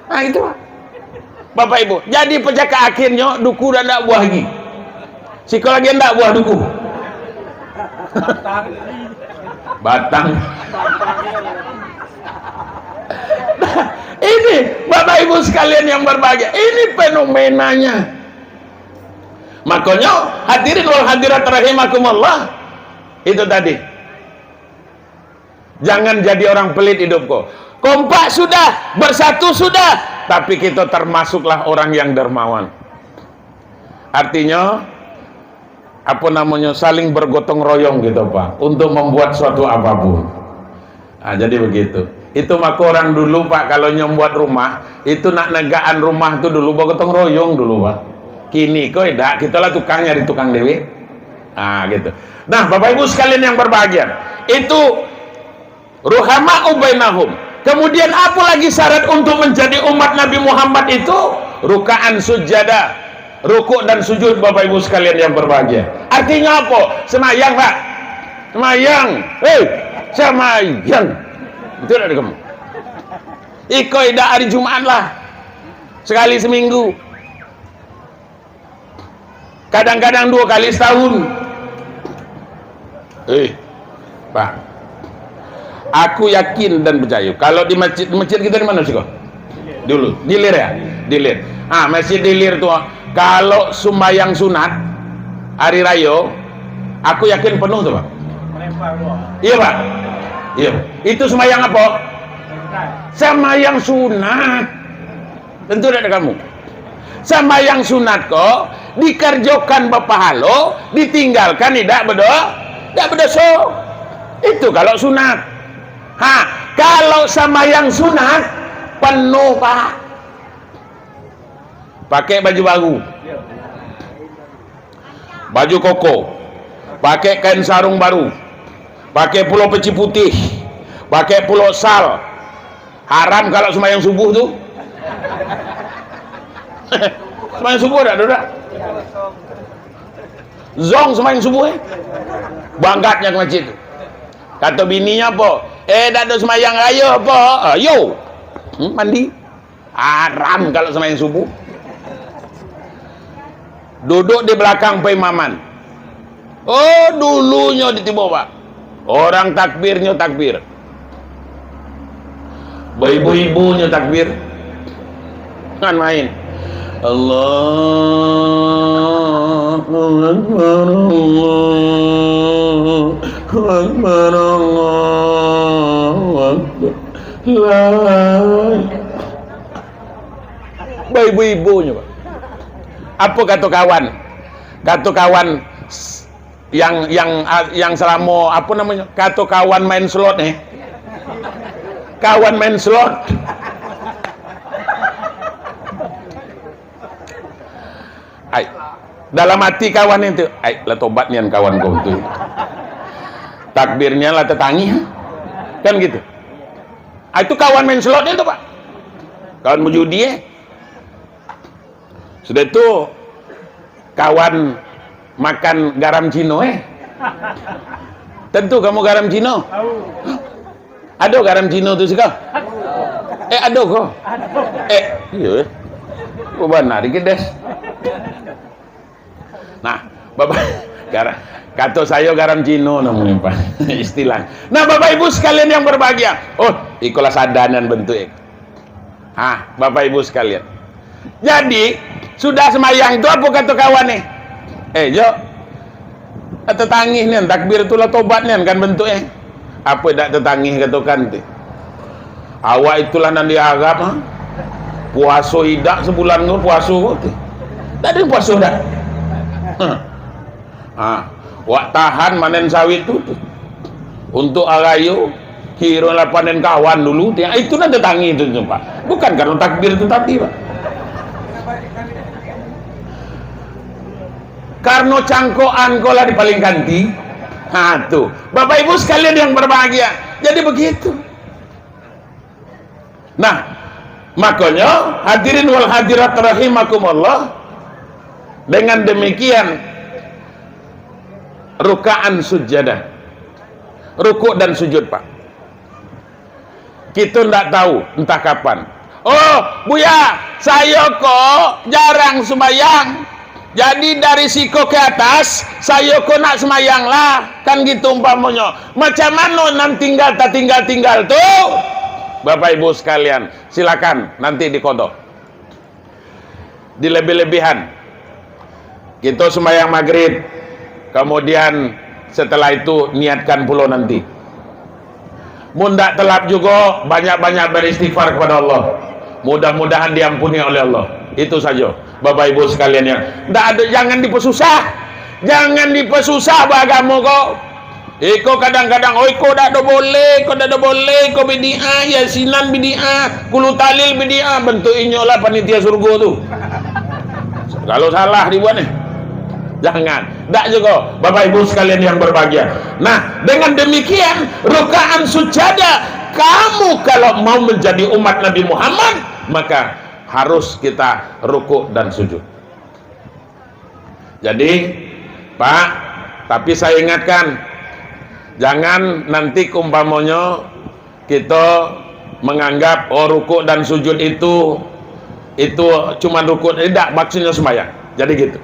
Nah, itu, Pak. Bapak Ibu, jadi pacakak akhirnyo, duku dah ndak buah lagi. Siko lagi ndak buah duku. Batang. Ini, Bapak Ibu sekalian yang berbahagia, ini fenomenanya. Makonyo, hadirin wal hadirat rahimakumullah, itu tadi. Jangan jadi orang pelit hidup ko. Kompak sudah, bersatu sudah, tapi kita termasuklah orang yang dermawan. Artinya, apa namanya, saling bergotong royong gitu, Pak, untuk membuat suatu apapun. Ah, jadi begitu. Itu mako orang dulu, Pak, kalau nyombuat rumah, itu nak negakan rumah tu dulu bergotong royong dulu, Pak. Kini ko idak, kita lah tukang nyari tukang dewe. Ah, gitu. Nah, Bapak Ibu sekalian yang berbahagia, itu ruhama'u bainahum. Kemudian apa lagi syarat untuk menjadi umat Nabi Muhammad itu? Rukaan sujada, rukuk dan sujud, Bapak Ibu sekalian yang berbahagia. Artinya apa? Semayang, Pak. Semayang. Hei, semayang. Betul tak kamu? Iko idak hari Jumat lah. Sekali seminggu. Kadang-kadang dua kali setahun. Eh, Pak. Aku yakin dan percaya, kalau di masjid, masjid kita di mana sih kok? Dulu, di Ilir ya? Di Ilir. Ah, masjid di Ilir tu, kalau sumbayang sunat hari raya, aku yakin penuh tu, Pak. Iya, Pak. Iya. Itu sumbayang apa? Sumbayang sunat. Tentu dak ado kamu. Sambayang sunat ko dikarjokan bapahalo, ditinggalkan idak bado-, idak badoso. Itu kalau sunat. Ha, kalau sambayang sunat, penuh, Pak. Pakai baju baru. Baju koko, pakai kain sarung baru, pakai pulo peci putih, pakai pulo sal. Haram kalau sembahyang subuh tu. Sembahyang subuh dak ado dak? Zong sembahyang subuh, eh. Bangkatnya ke masjid tu. Kato bininya apo? "Eh, dak ado sembahyang rayo apo?" "Ayo." Hmm, mandi. Haram kalau sembahyang subuh. Duduk di belakang paimaman. Oh, dulunyo di tibo, Pak. Orang takbirnyo takbir. Baibu-ibunyo takbir. Kan main. Allahu Akbar, Allahu Akbar, Allahu Akbar. Lah. Baibu-ibunyo, Pak. Apo kato kawan? Kato kawan s-, yang, yang, a-, yang salamo, apo namonyo? Kato kawan main slot, eh. Kawan main slot. Ai, dalam ati kawan itu, "Ai, lah tobat nian kawan ko tu." Takbirnya lah tatangih. Kan gitu. Ah, itu kawan main slot itu, Pak. Kawan bajudi, eh. Sudah itu, kawan makan garam Cino, eh. Tentu kamu garam Cino. Ado garam Cino tu siko? Eh, ado ko? Eh, iyo, eh. Ko bana dikit, Des. Nah, Bapak, gara-, kato sayo garam Cino namonyo, Pak. Istilah. Nah, Bapak Ibu sekalian yang berbahagia. Oh, ikolah sadanan bentuk. Ha, Bapak Ibu sekalian. Jadi, sudah sembahyang tu apo kato kawan ni? "Eh, Jo, tatangih nian, takbir tu lah tobat nian kan bentuk, eh." "Apo dak tatangih," kato kan tu. "Awak itulah nan diarap, ha? Puaso idak sabulan ko, puaso ko tu. Dak ado puaso dak?" Ha. Ha, wak tahan manen sawit tu, tu. Untuk arayo, kiro lah panen kawan dulu, tu. Itu nan tatangih tu, tu, Pak. Bukan karano takbir tu tadi, Pak. Karano cangkokan ko lah di paling kanti. Ha, tu. Bapak Ibu sekalian yang berbahagia. Jadi begitu. Nah, makonyo, hadirin wal hadirat rahimakumullah, dengan demikian, rukaan sujada, rukuk dan sujud, Pak. Kito ndak tahu entah kapan. "Oh, Buya, sayo ko jarang sumbayang." Jadi dari siko ke atas, sayo ko nak semayang lah, kan gitu umpamonyo. Macam mano nan tinggal, tatinggal-tinggal tu? Bapak Ibu sekalian, silakan nanti dikodok. Dilebih-lebihan. Kito sembahyang maghrib, kemudian setelah itu niatkan pulo nanti. Mun dak telap jugo, banyak-banyak beristighfar kepada Allah. Mudah-mudahan diampuni oleh Allah. Itu sajo. Bapak Ibu sekalian yang, ndak ado, jangan dipesusah. Jangan dipesusah baagamo ko. Iko kadang-kadang, "Oh, iko dak do boleh, iko dak do boleh, iko bidiah, yasinan bidiah, kulu talil bidiah." Bentuk inyo lah panitia surgo tu. Kalau salah dibuat ni. Jangan. Dak jugo, Bapak Ibu sekalian yang berbahagia. Nah, dengan demikian, rukaan sujada, kamu kalau mau menjadi umat Nabi Muhammad, maka harus kita rukuk dan sujud. Jadi, Pak, tapi saya ingatkan, jangan nanti umpamonyo kito menganggap, oh, rukuk dan sujud itu, itu cuman rukuk, tidak, maksudnya sembahyang. Jadi gitu.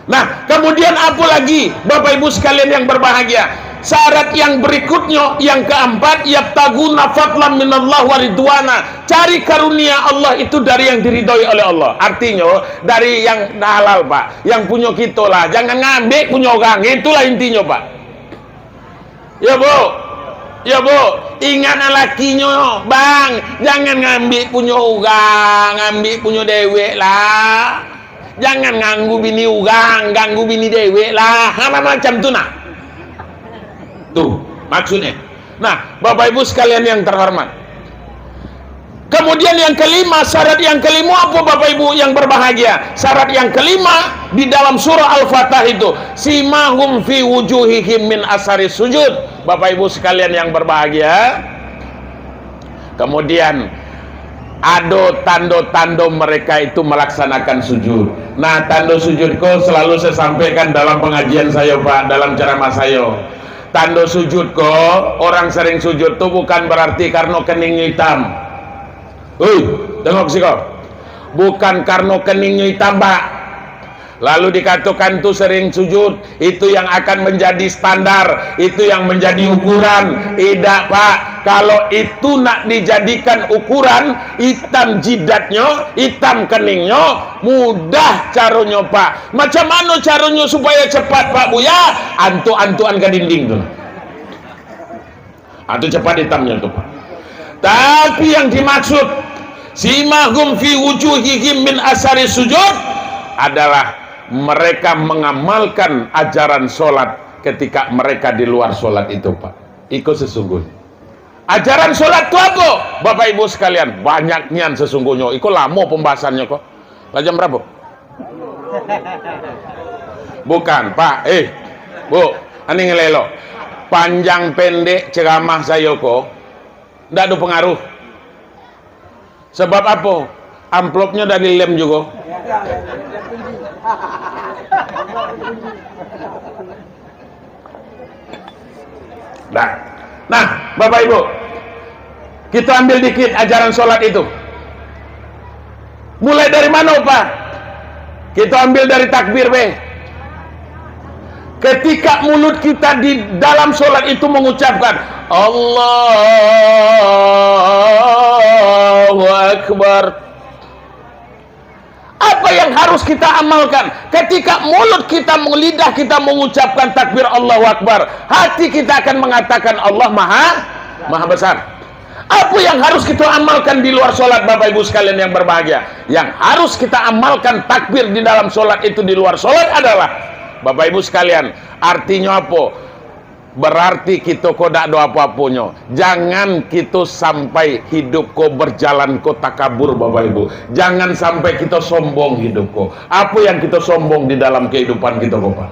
Nah, kemudian apa lagi, Bapak Ibu sekalian yang berbahagia? Syarat yang berikutnya, yang keempat, yabtaguna fadlan minallah wa ridwana. Cari karunia Allah itu dari yang diridhoi oleh Allah. Artinya, dari yang halal, Pak. Yang punyo kito lah. Jangan ngambil punyo orang. Itulah intinya, Pak. Ya, Bu. Ya, Bu. Ingat lakinyo, Bang. Jangan ngambil punyo urang, ngambil punyo dewek lah. Jangan ganggu bini urang, ganggu bini dewek lah. Ha, macam tu nah. Tu, maksudnya. Nah, Bapak Ibu sekalian yang terhormat. Kemudian yang kelima, syarat yang kelima apa, Bapak Ibu yang berbahagia? Syarat yang kelima di dalam surah Al-Fatah itu, "Simahum fi wujuhihim min asari sujud." Bapak Ibu sekalian yang berbahagia, kemudian ado tando-tando mereka itu melaksanakan sujud. Nah, tando sujud ko selalu saya sampaikan dalam pengajian saya, Pak, dalam ceramah saya. Tando sujud ko, orang sering sujud tu bukan berarti karno keningnyo itam. Oi, tengok siko. Bukan karno keningnyo itam, Pak. Lalu dikatakan tu sering sujud, itu yang akan menjadi standar, itu yang menjadi ukuran. Idak, Pak. Kalau itu nak dijadikan ukuran, itam jidatnyo, itam keningnyo, mudah caronyo, Pak. Macam mano caronyo supaya cepat, Pak Buya? Antuk-antukan ka dinding tu. Ah, tu cepat itamnyo tu, Pak. Tapi yang dimaksud, "Simahum fi wujuhihim min asari sujud," adalah mereka mengamalkan ajaran sholat ketika mereka di luar sholat itu, Pak. Iko sesungguhnya. Ajaran sholat tu apa? Bapak Ibu sekalian, banyak nian sesungguhnya. Iko lamo pembahasannya ko. Lah jam berapa? Bukan, Pak. Eh, Bu, ani ngelelo. Panjang pendek ceramah sayo ko, ndak ado pengaruh. Sebab apa? Amplopnyo dari lem jugo. Nah, nah, Bapak Ibu, kita ambil dikit ajaran sholat itu. Mulai dari mana, Pak? Kita ambil dari takbir, be. Ketika mulut kita di dalam sholat itu mengucapkan, "Allahu Akbar." Apa yang harus kita amalkan? Ketika mulut kita, lidah kita mengucapkan takbir Allahu Akbar, hati kita akan mengatakan, "Allah Maha, Maha Besar." Apa yang harus kita amalkan di luar sholat, Bapak Ibu sekalian yang berbahagia? Yang harus kita amalkan takbir di dalam sholat itu di luar sholat adalah, Bapak Ibu sekalian, artinya apa? Berarti kito ko dak ado apo-aponyo. Jangan kito sampai hidup ko berjalan ko takabur, Bapak Ibu. Jangan sampai kito sombong hidup ko. Apo yang kito sombong di dalam kehidupan kito ko, Pak?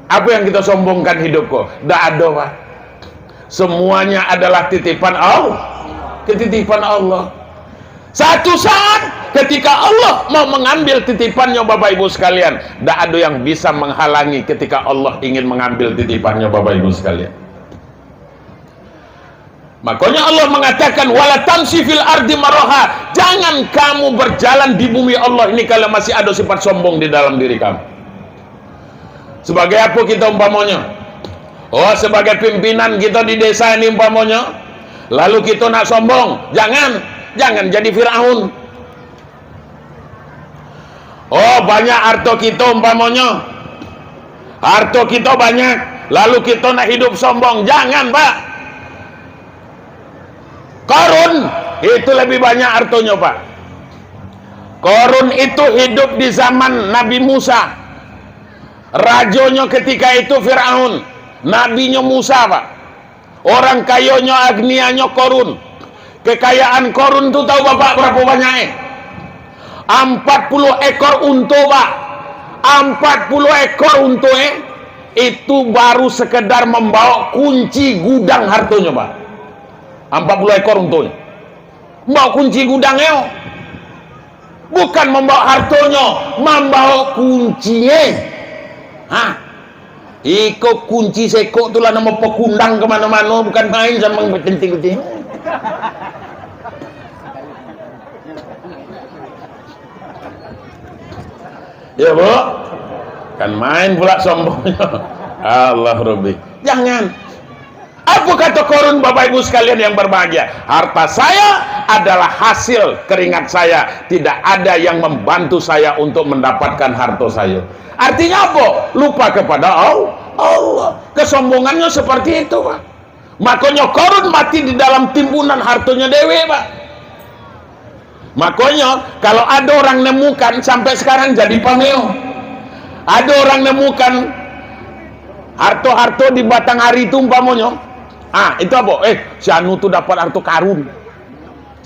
Apo yang kito sombongkan hidup ko? Dak ado, Pak. Semuanya adalah titipan Allah. Ketitipan Allah. Satu saat, ketika Allah mau mengambil titipannya, Bapak Ibu sekalian, ndak ada yang bisa menghalangi ketika Allah ingin mengambil titipannya, Bapak Ibu sekalian. Makanya Allah mengatakan, "Wala tamsi fil ardi maraha." Jangan kamu berjalan di bumi Allah ini kalau masih ada sifat sombong di dalam diri kamu. Sebagai apo kito umpamonyo? Oh, sebagai pimpinan kito di desa ini umpamonyo, lalu kito nak sombong, jangan, jangan jadi Firaun. Oh, banyak harto kito umpamonyo, harto kito banyak, lalu kito nak hidup sombong, jangan, Pak. Korun itu lebih banyak hartonyo, Pak. Korun itu hidup di zaman Nabi Musa. Rajonyo ketika itu Firaun, nabinyo Musa, Pak. Orang kayonyo, agnianyo Korun. Kekayaan Korun tu tahu Bapak barapo banyak, eh? Ampat puluah ekor unto, Pak. Ampat puluah ekor unto, eh? Itu baru sekedar mambawa kunci gudang hartonyo, Pak. Ampat puluah ekor untonyo. Mambawa kunci gudangnyo. Bukan mambawa hartonyo, mambawa kunci, eh. Ha? Iko kunci sekok tu lah namo pakundang ka mano-mano, bukan main samo kunci-kunci. Ya, Bu? Kan main pula sombongnyo. Allah Rabbi. Jangan. Apa kata Korun, Bapak Ibu sekalian yang berbahagia? "Harta saya adalah hasil keringat saya. Tidak ada yang membantu saya untuk mendapatkan harta saya." Artinya apa? Lupa kepada Al-, Allah. Kesombongannya seperti itu, Pak. Makonyo Korun mati di dalam timbunan hartonyo dewek, Pak. Makonyo, kalau ado urang nemukan, sampai sekarang jadi pameo. Ado urang nemukan harto-harto di batang ari tu umpamonyo. Ah, itu apo? "Eh, si anu tu dapat harto karun."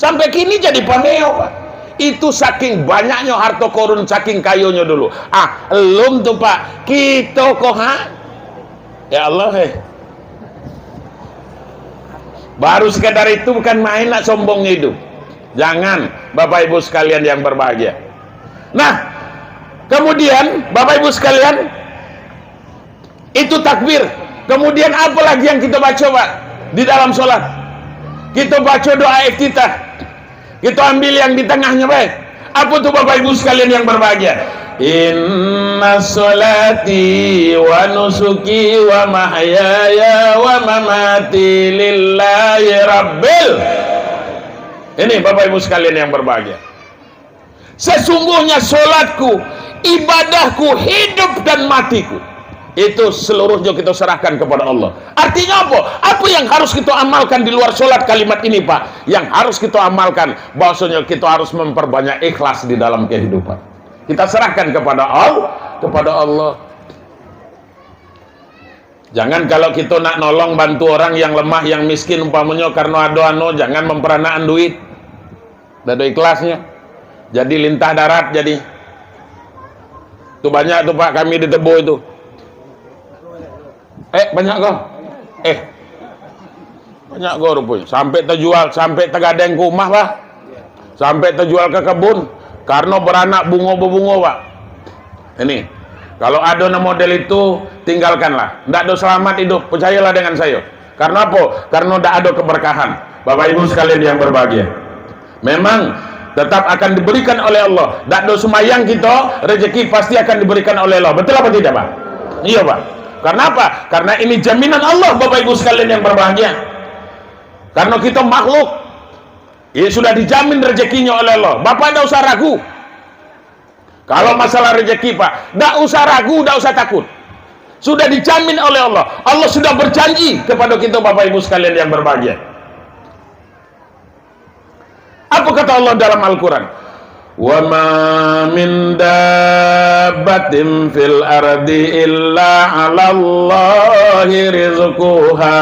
Sampai kini jadi pameo, Pak. Itu saking banyaknyo harto Korun, saking kayonyo dulu. Ah, elum tu, Pak. Kito ko, ha? Ya Allah, eh. Baru sekadar itu bukan main nak sombong hidup. Jangan, Bapak Ibu sekalian yang berbahagia. Nah, kemudian Bapak Ibu sekalian, itu takbir. Kemudian apa lagi yang kita baca, Pak, di dalam sholat? Kita baca doa iftitah. Kita ambil yang di tengahnya, baik. Apa tu, Bapak Ibu sekalian yang berbahagia? "Inna sholati wa nusuki wa mahyaya wa mamati lillahi rabbil." Ini, Bapak Ibu sekalian yang berbahagia. "Sesungguhnya sholatku, ibadahku, hidup dan matiku, itu seluruhnya kita serahkan kepada Allah." Artinya apa? Apa yang harus kita amalkan di luar sholat kalimat ini, Pak? Yang harus kita amalkan, bahwasanya kita harus memperbanyak ikhlas di dalam kehidupan. Kita serahkan kepada Al-, kepada Allah. Jangan kalau kito nak nolong, bantu orang yang lemah, yang miskin, umpamonyo karano ado anu, jangan mamparanakan duit. Ndak ado ikhlasnyo. Jadi lintah darat jadi. Tu banyak tu, Pak, kami di Tebo itu. Eh, banyak ko? Eh. Banyak ko ruponyo. Sampai tajual, sampai tagadeng ka rumah, Pak. Sampai tajual ka kabun. Karano baranak bungo babungo, Pak. Ini. Kalau ado nan model itu, tinggalkanlah. Ndak ado salamat idup. Percayolah dengan sayo. Karano apo? Karano ndak ado keberkahan. Bapak Ibu sekalian yang berbahagia. Memang tetap akan diberikan oleh Allah. Dak do sumayang kito, rezeki pasti akan diberikan oleh Allah. Betul apa tidak, Pak? Iya, Pak. Karena apa? Karena ini jaminan Allah, Bapak Ibu sekalian yang berbahagia. Karena kita makhluk, ya sudah dijamin rezekinya oleh Allah. Bapak dak usah ragu. Kalau masalah rezeki, Pak, dak usah ragu, dak usah takut. Sudah dijamin oleh Allah. Allah sudah berjanji kepada kita, Bapak Ibu sekalian yang berbahagia. Apa kata Allah dalam Al-Quran? "Wa ma min dabbatin fil ardi illa 'alallahi rizquha."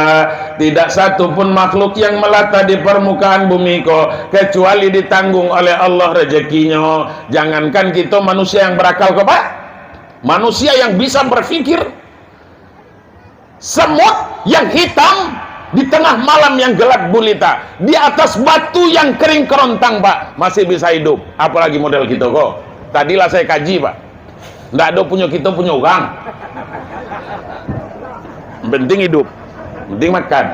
Tidak satu pun makhluk yang melata di permukaan bumi ko, kecuali ditanggung oleh Allah rezekinya. Jangankan kita manusia yang berakal ko, Pak. Manusia yang bisa berpikir, semut yang hitam di tengah malam yang gelap gulita, di atas batu yang kering kerontang, Pak, masih bisa hidup. Apalagi model kita ko. Tadilah saya kaji, Pak. Ndak ado punyo kita, punyo urang. Penting hidup. Penting makan.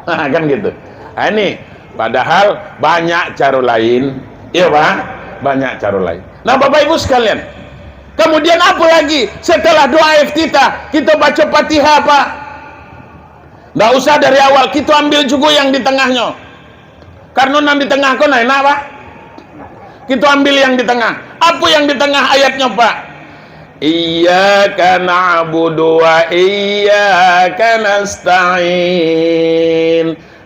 Kan gitu. Nah, ini padahal banyak cara lain. Iya, Pak? Banyak cara lain. Nah, Bapak Ibu sekalian, Kemudian apa lagi? Setelah doa iftitah, kita baca Fatihah, Pak. Ndak usah dari awal, kita ambil juga yang di tengahnyo. Karena nan di tengah ko nah enak, Pak. Kita ambil yang di tengah. Apa yang di tengah ayatnya, Pak? "Iyyaka na'budu wa iyyaka nasta'in."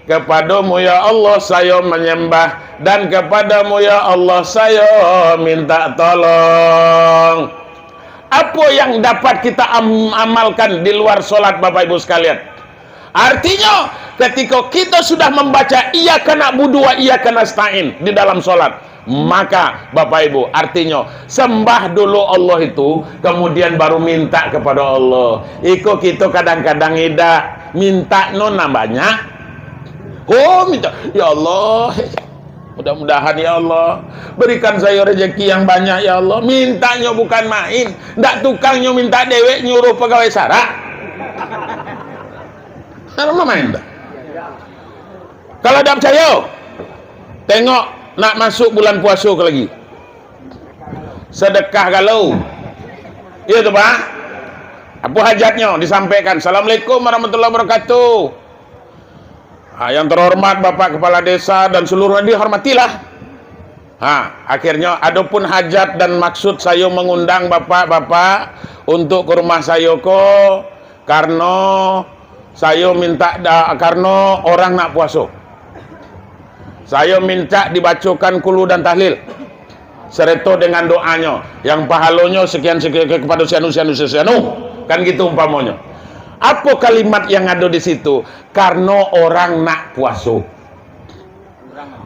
Kepadamu, ya Allah, sayo manyambah, dan kepadamu, ya Allah, sayo minta tolong. Apa yang dapat kita am-, amalkan di luar solat, Bapak Ibu sekalian? Artinyo, ketika kita sudah mambaca "Iyyaka na'budu wa iyyaka nasta'in" di dalam solat, maka, Bapak Ibu, artinyo, sambah dulu Allah itu, kemudian baru minta kepada Allah. Iko kito kadang-kadang idak, minta no nan banyak. Oh, minta, "Ya Allah, mudah-mudahan, ya Allah, berikan saya rezeki yang banyak, ya Allah." Mintanyo bukan main. Ndak tukangnyo minta dewek nyuruh pegawai sarak. Kalau main dah. Kalau ndak percaya, tengok nak masuk bulan puasa ke lagi. Sedekah galau. Iya tu, Pak. Apa hajatnyo disampaikan. "Assalamualaikum warahmatullahi wabarakatuh." Ha, yang terhormat Bapak Kepala Desa dan seluruhnya dihormatilah. Ha, akhirnyo, adopun hajat dan maksud sayo mangundang bapak-bapak untuk ke rumah sayo ko, karno sayo minta da-, karno orang nak puaso. Sayo minta dibacokan kulu dan tahlil, sareto dengan doanyo, yang pahalonyo sekian-sekian kepada si anu, si anu, si anu, si anu. Kan gitu umpamonyo. Apo kalimat yang ado di situ? Karno orang nak puaso.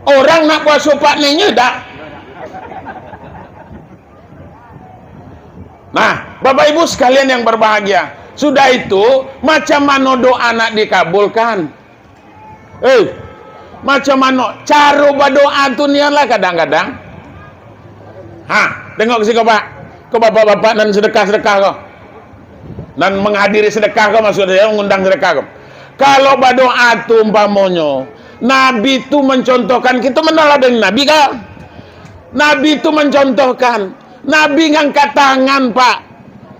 Orang nak puaso, Pak, nenyo dak? Nah, Bapak Ibu sekalian yang berbahagia, sudah itu, macam mano doa nak dikabulkan? Eh, macam mano caro badoa tu nian lah kadang-kadang? Ha, tengok ke siko, Pak. Ko bapak-bapak nan sedekah-sedekah ko. Nan menghadiri sedekah ko, maksud saya, mengundang sedekah ko. Kalau badoa tu umpamonyo, Nabi tu mencontohkan, kita meneladani Nabi kah? Nabi tu mencontohkan, Nabi ngangkat tangan, Pak.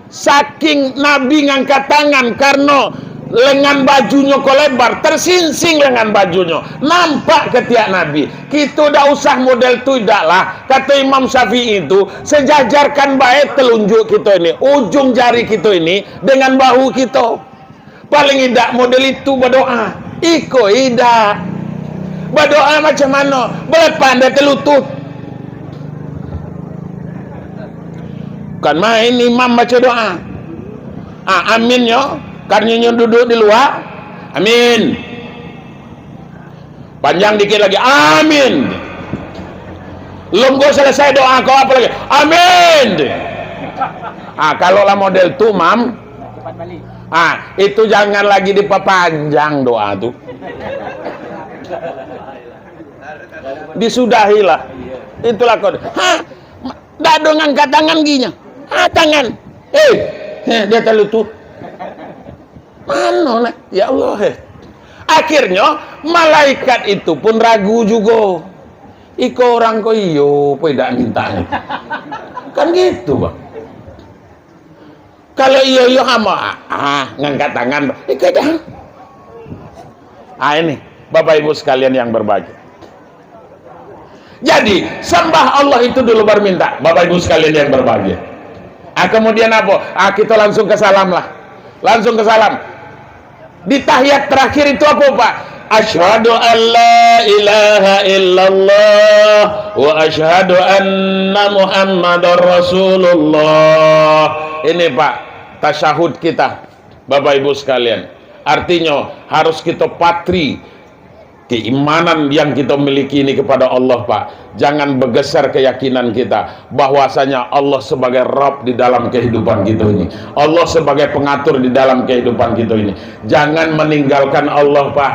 Saking Nabi ngangkat tangan, karno lengan bajunyo ko lebar, tersingsing lengan bajunyo, nampak ketiak Nabi. Kito dak usah model tu, idak lah. Kato Imam Syafi'i tu, sejajarkan bae telunjuk kito ini, ujung jari kito ini dengan bahu kito. Paling indak model itu badoa. Iko indak. Badoa macam mano? Balepan dari lutut. Kan main imam baca doa. Ah, aminnyo, karnyo duduak di lua. Amin. Panjang dikit lagi. Amin. Lungguah selesai doa, kau apa lagi? Amin. Ah, kalau lah model tu, Mam, ah, itu jangan lagi dipapanjang doa tu. Disudahilah. Itulah kau. Ha? Dak ado ngangkat tangan ginyo. Ha, tangan. Eh, eh, dia terlutu. Mano lah, ya Allah, eh. Akhirnyo, malaikat itu pun ragu jugo. Iko urang ko iyo, apo indak minta ni? Kan gitu, Bang. Kalau iyo, iyo, hamba, ah, ngangkat tangan, Bang. Iko dah. Ah, ini, Bapak Ibu sekalian yang berbahagia. Jadi, sembah Allah itu dulu baru minta, Bapak Ibu sekalian yang berbahagia. Ah, kemudian apa? Ah, kita langsung ke salam lah. Langsung ke salam. Di tahiyat terakhir itu apa, Pak? "Asyhadu an la ilaha illallah wa asyhadu anna Muhammadar Rasulullah." Ini, Pak, tasyahud kita, Bapak Ibu sekalian. Artinya, harus kita patri keimanan yang kita miliki ini kepada Allah, Pak. Jangan bergeser keyakinan kita bahwasanya Allah sebagai Rabb di dalam kehidupan kita ini. Allah sebagai pengatur di dalam kehidupan kita ini. Jangan meninggalkan Allah, Pak.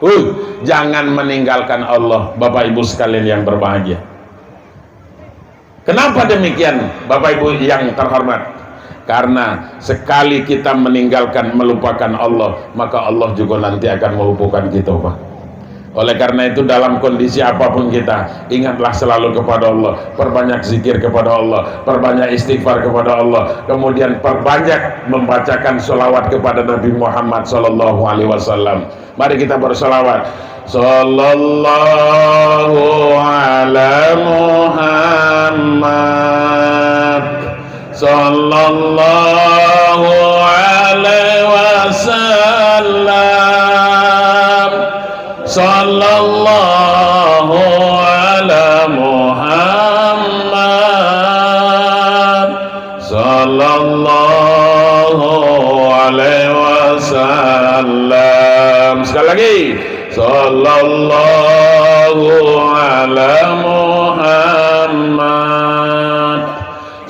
Huh, jangan meninggalkan Allah, Bapak Ibu sekalian yang berbahagia. Kenapa demikian, Bapak Ibu yang terhormat? Karena sekali kita meninggalkan, melupakan Allah, maka Allah juga nanti akan melupakan kita, Pak. Oleh karena itu, dalam kondisi apapun kita, ingatlah selalu kepada Allah, perbanyak zikir kepada Allah, perbanyak istighfar kepada Allah, kemudian perbanyak membacakan sholawat kepada Nabi Muhammad sallallahu alaihi wasallam. Mari kita bersolawat. Sallallahu ala Muhammad. Sallallahu alaihi wasallam. Sallallahu ala Muhammad. Sallallahu alaihi wasallam. Sekali lagi. Sallallahu ala Muhammad.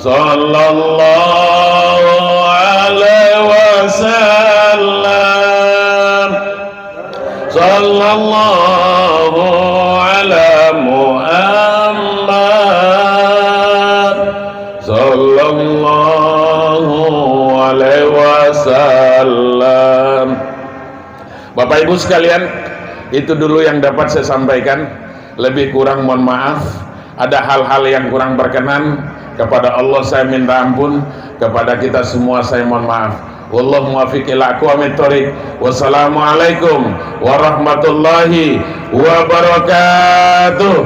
Sallallahu alaihi wasallam. Sallallahu ala Muhammad. Sallallahu alaihi wasallam. Bapak Ibu sekalian, itu dulu yang dapat saya sampaikan. Lebih kurang mohon maaf. Ada hal-hal yang kurang berkenan, kepada Allah saya minta ampun, kepada kita semua saya mohon maaf. Wallahu muwaffiq ila aqwamit thoriq. Wassalamualaikum warahmatullahi wabarakatuh.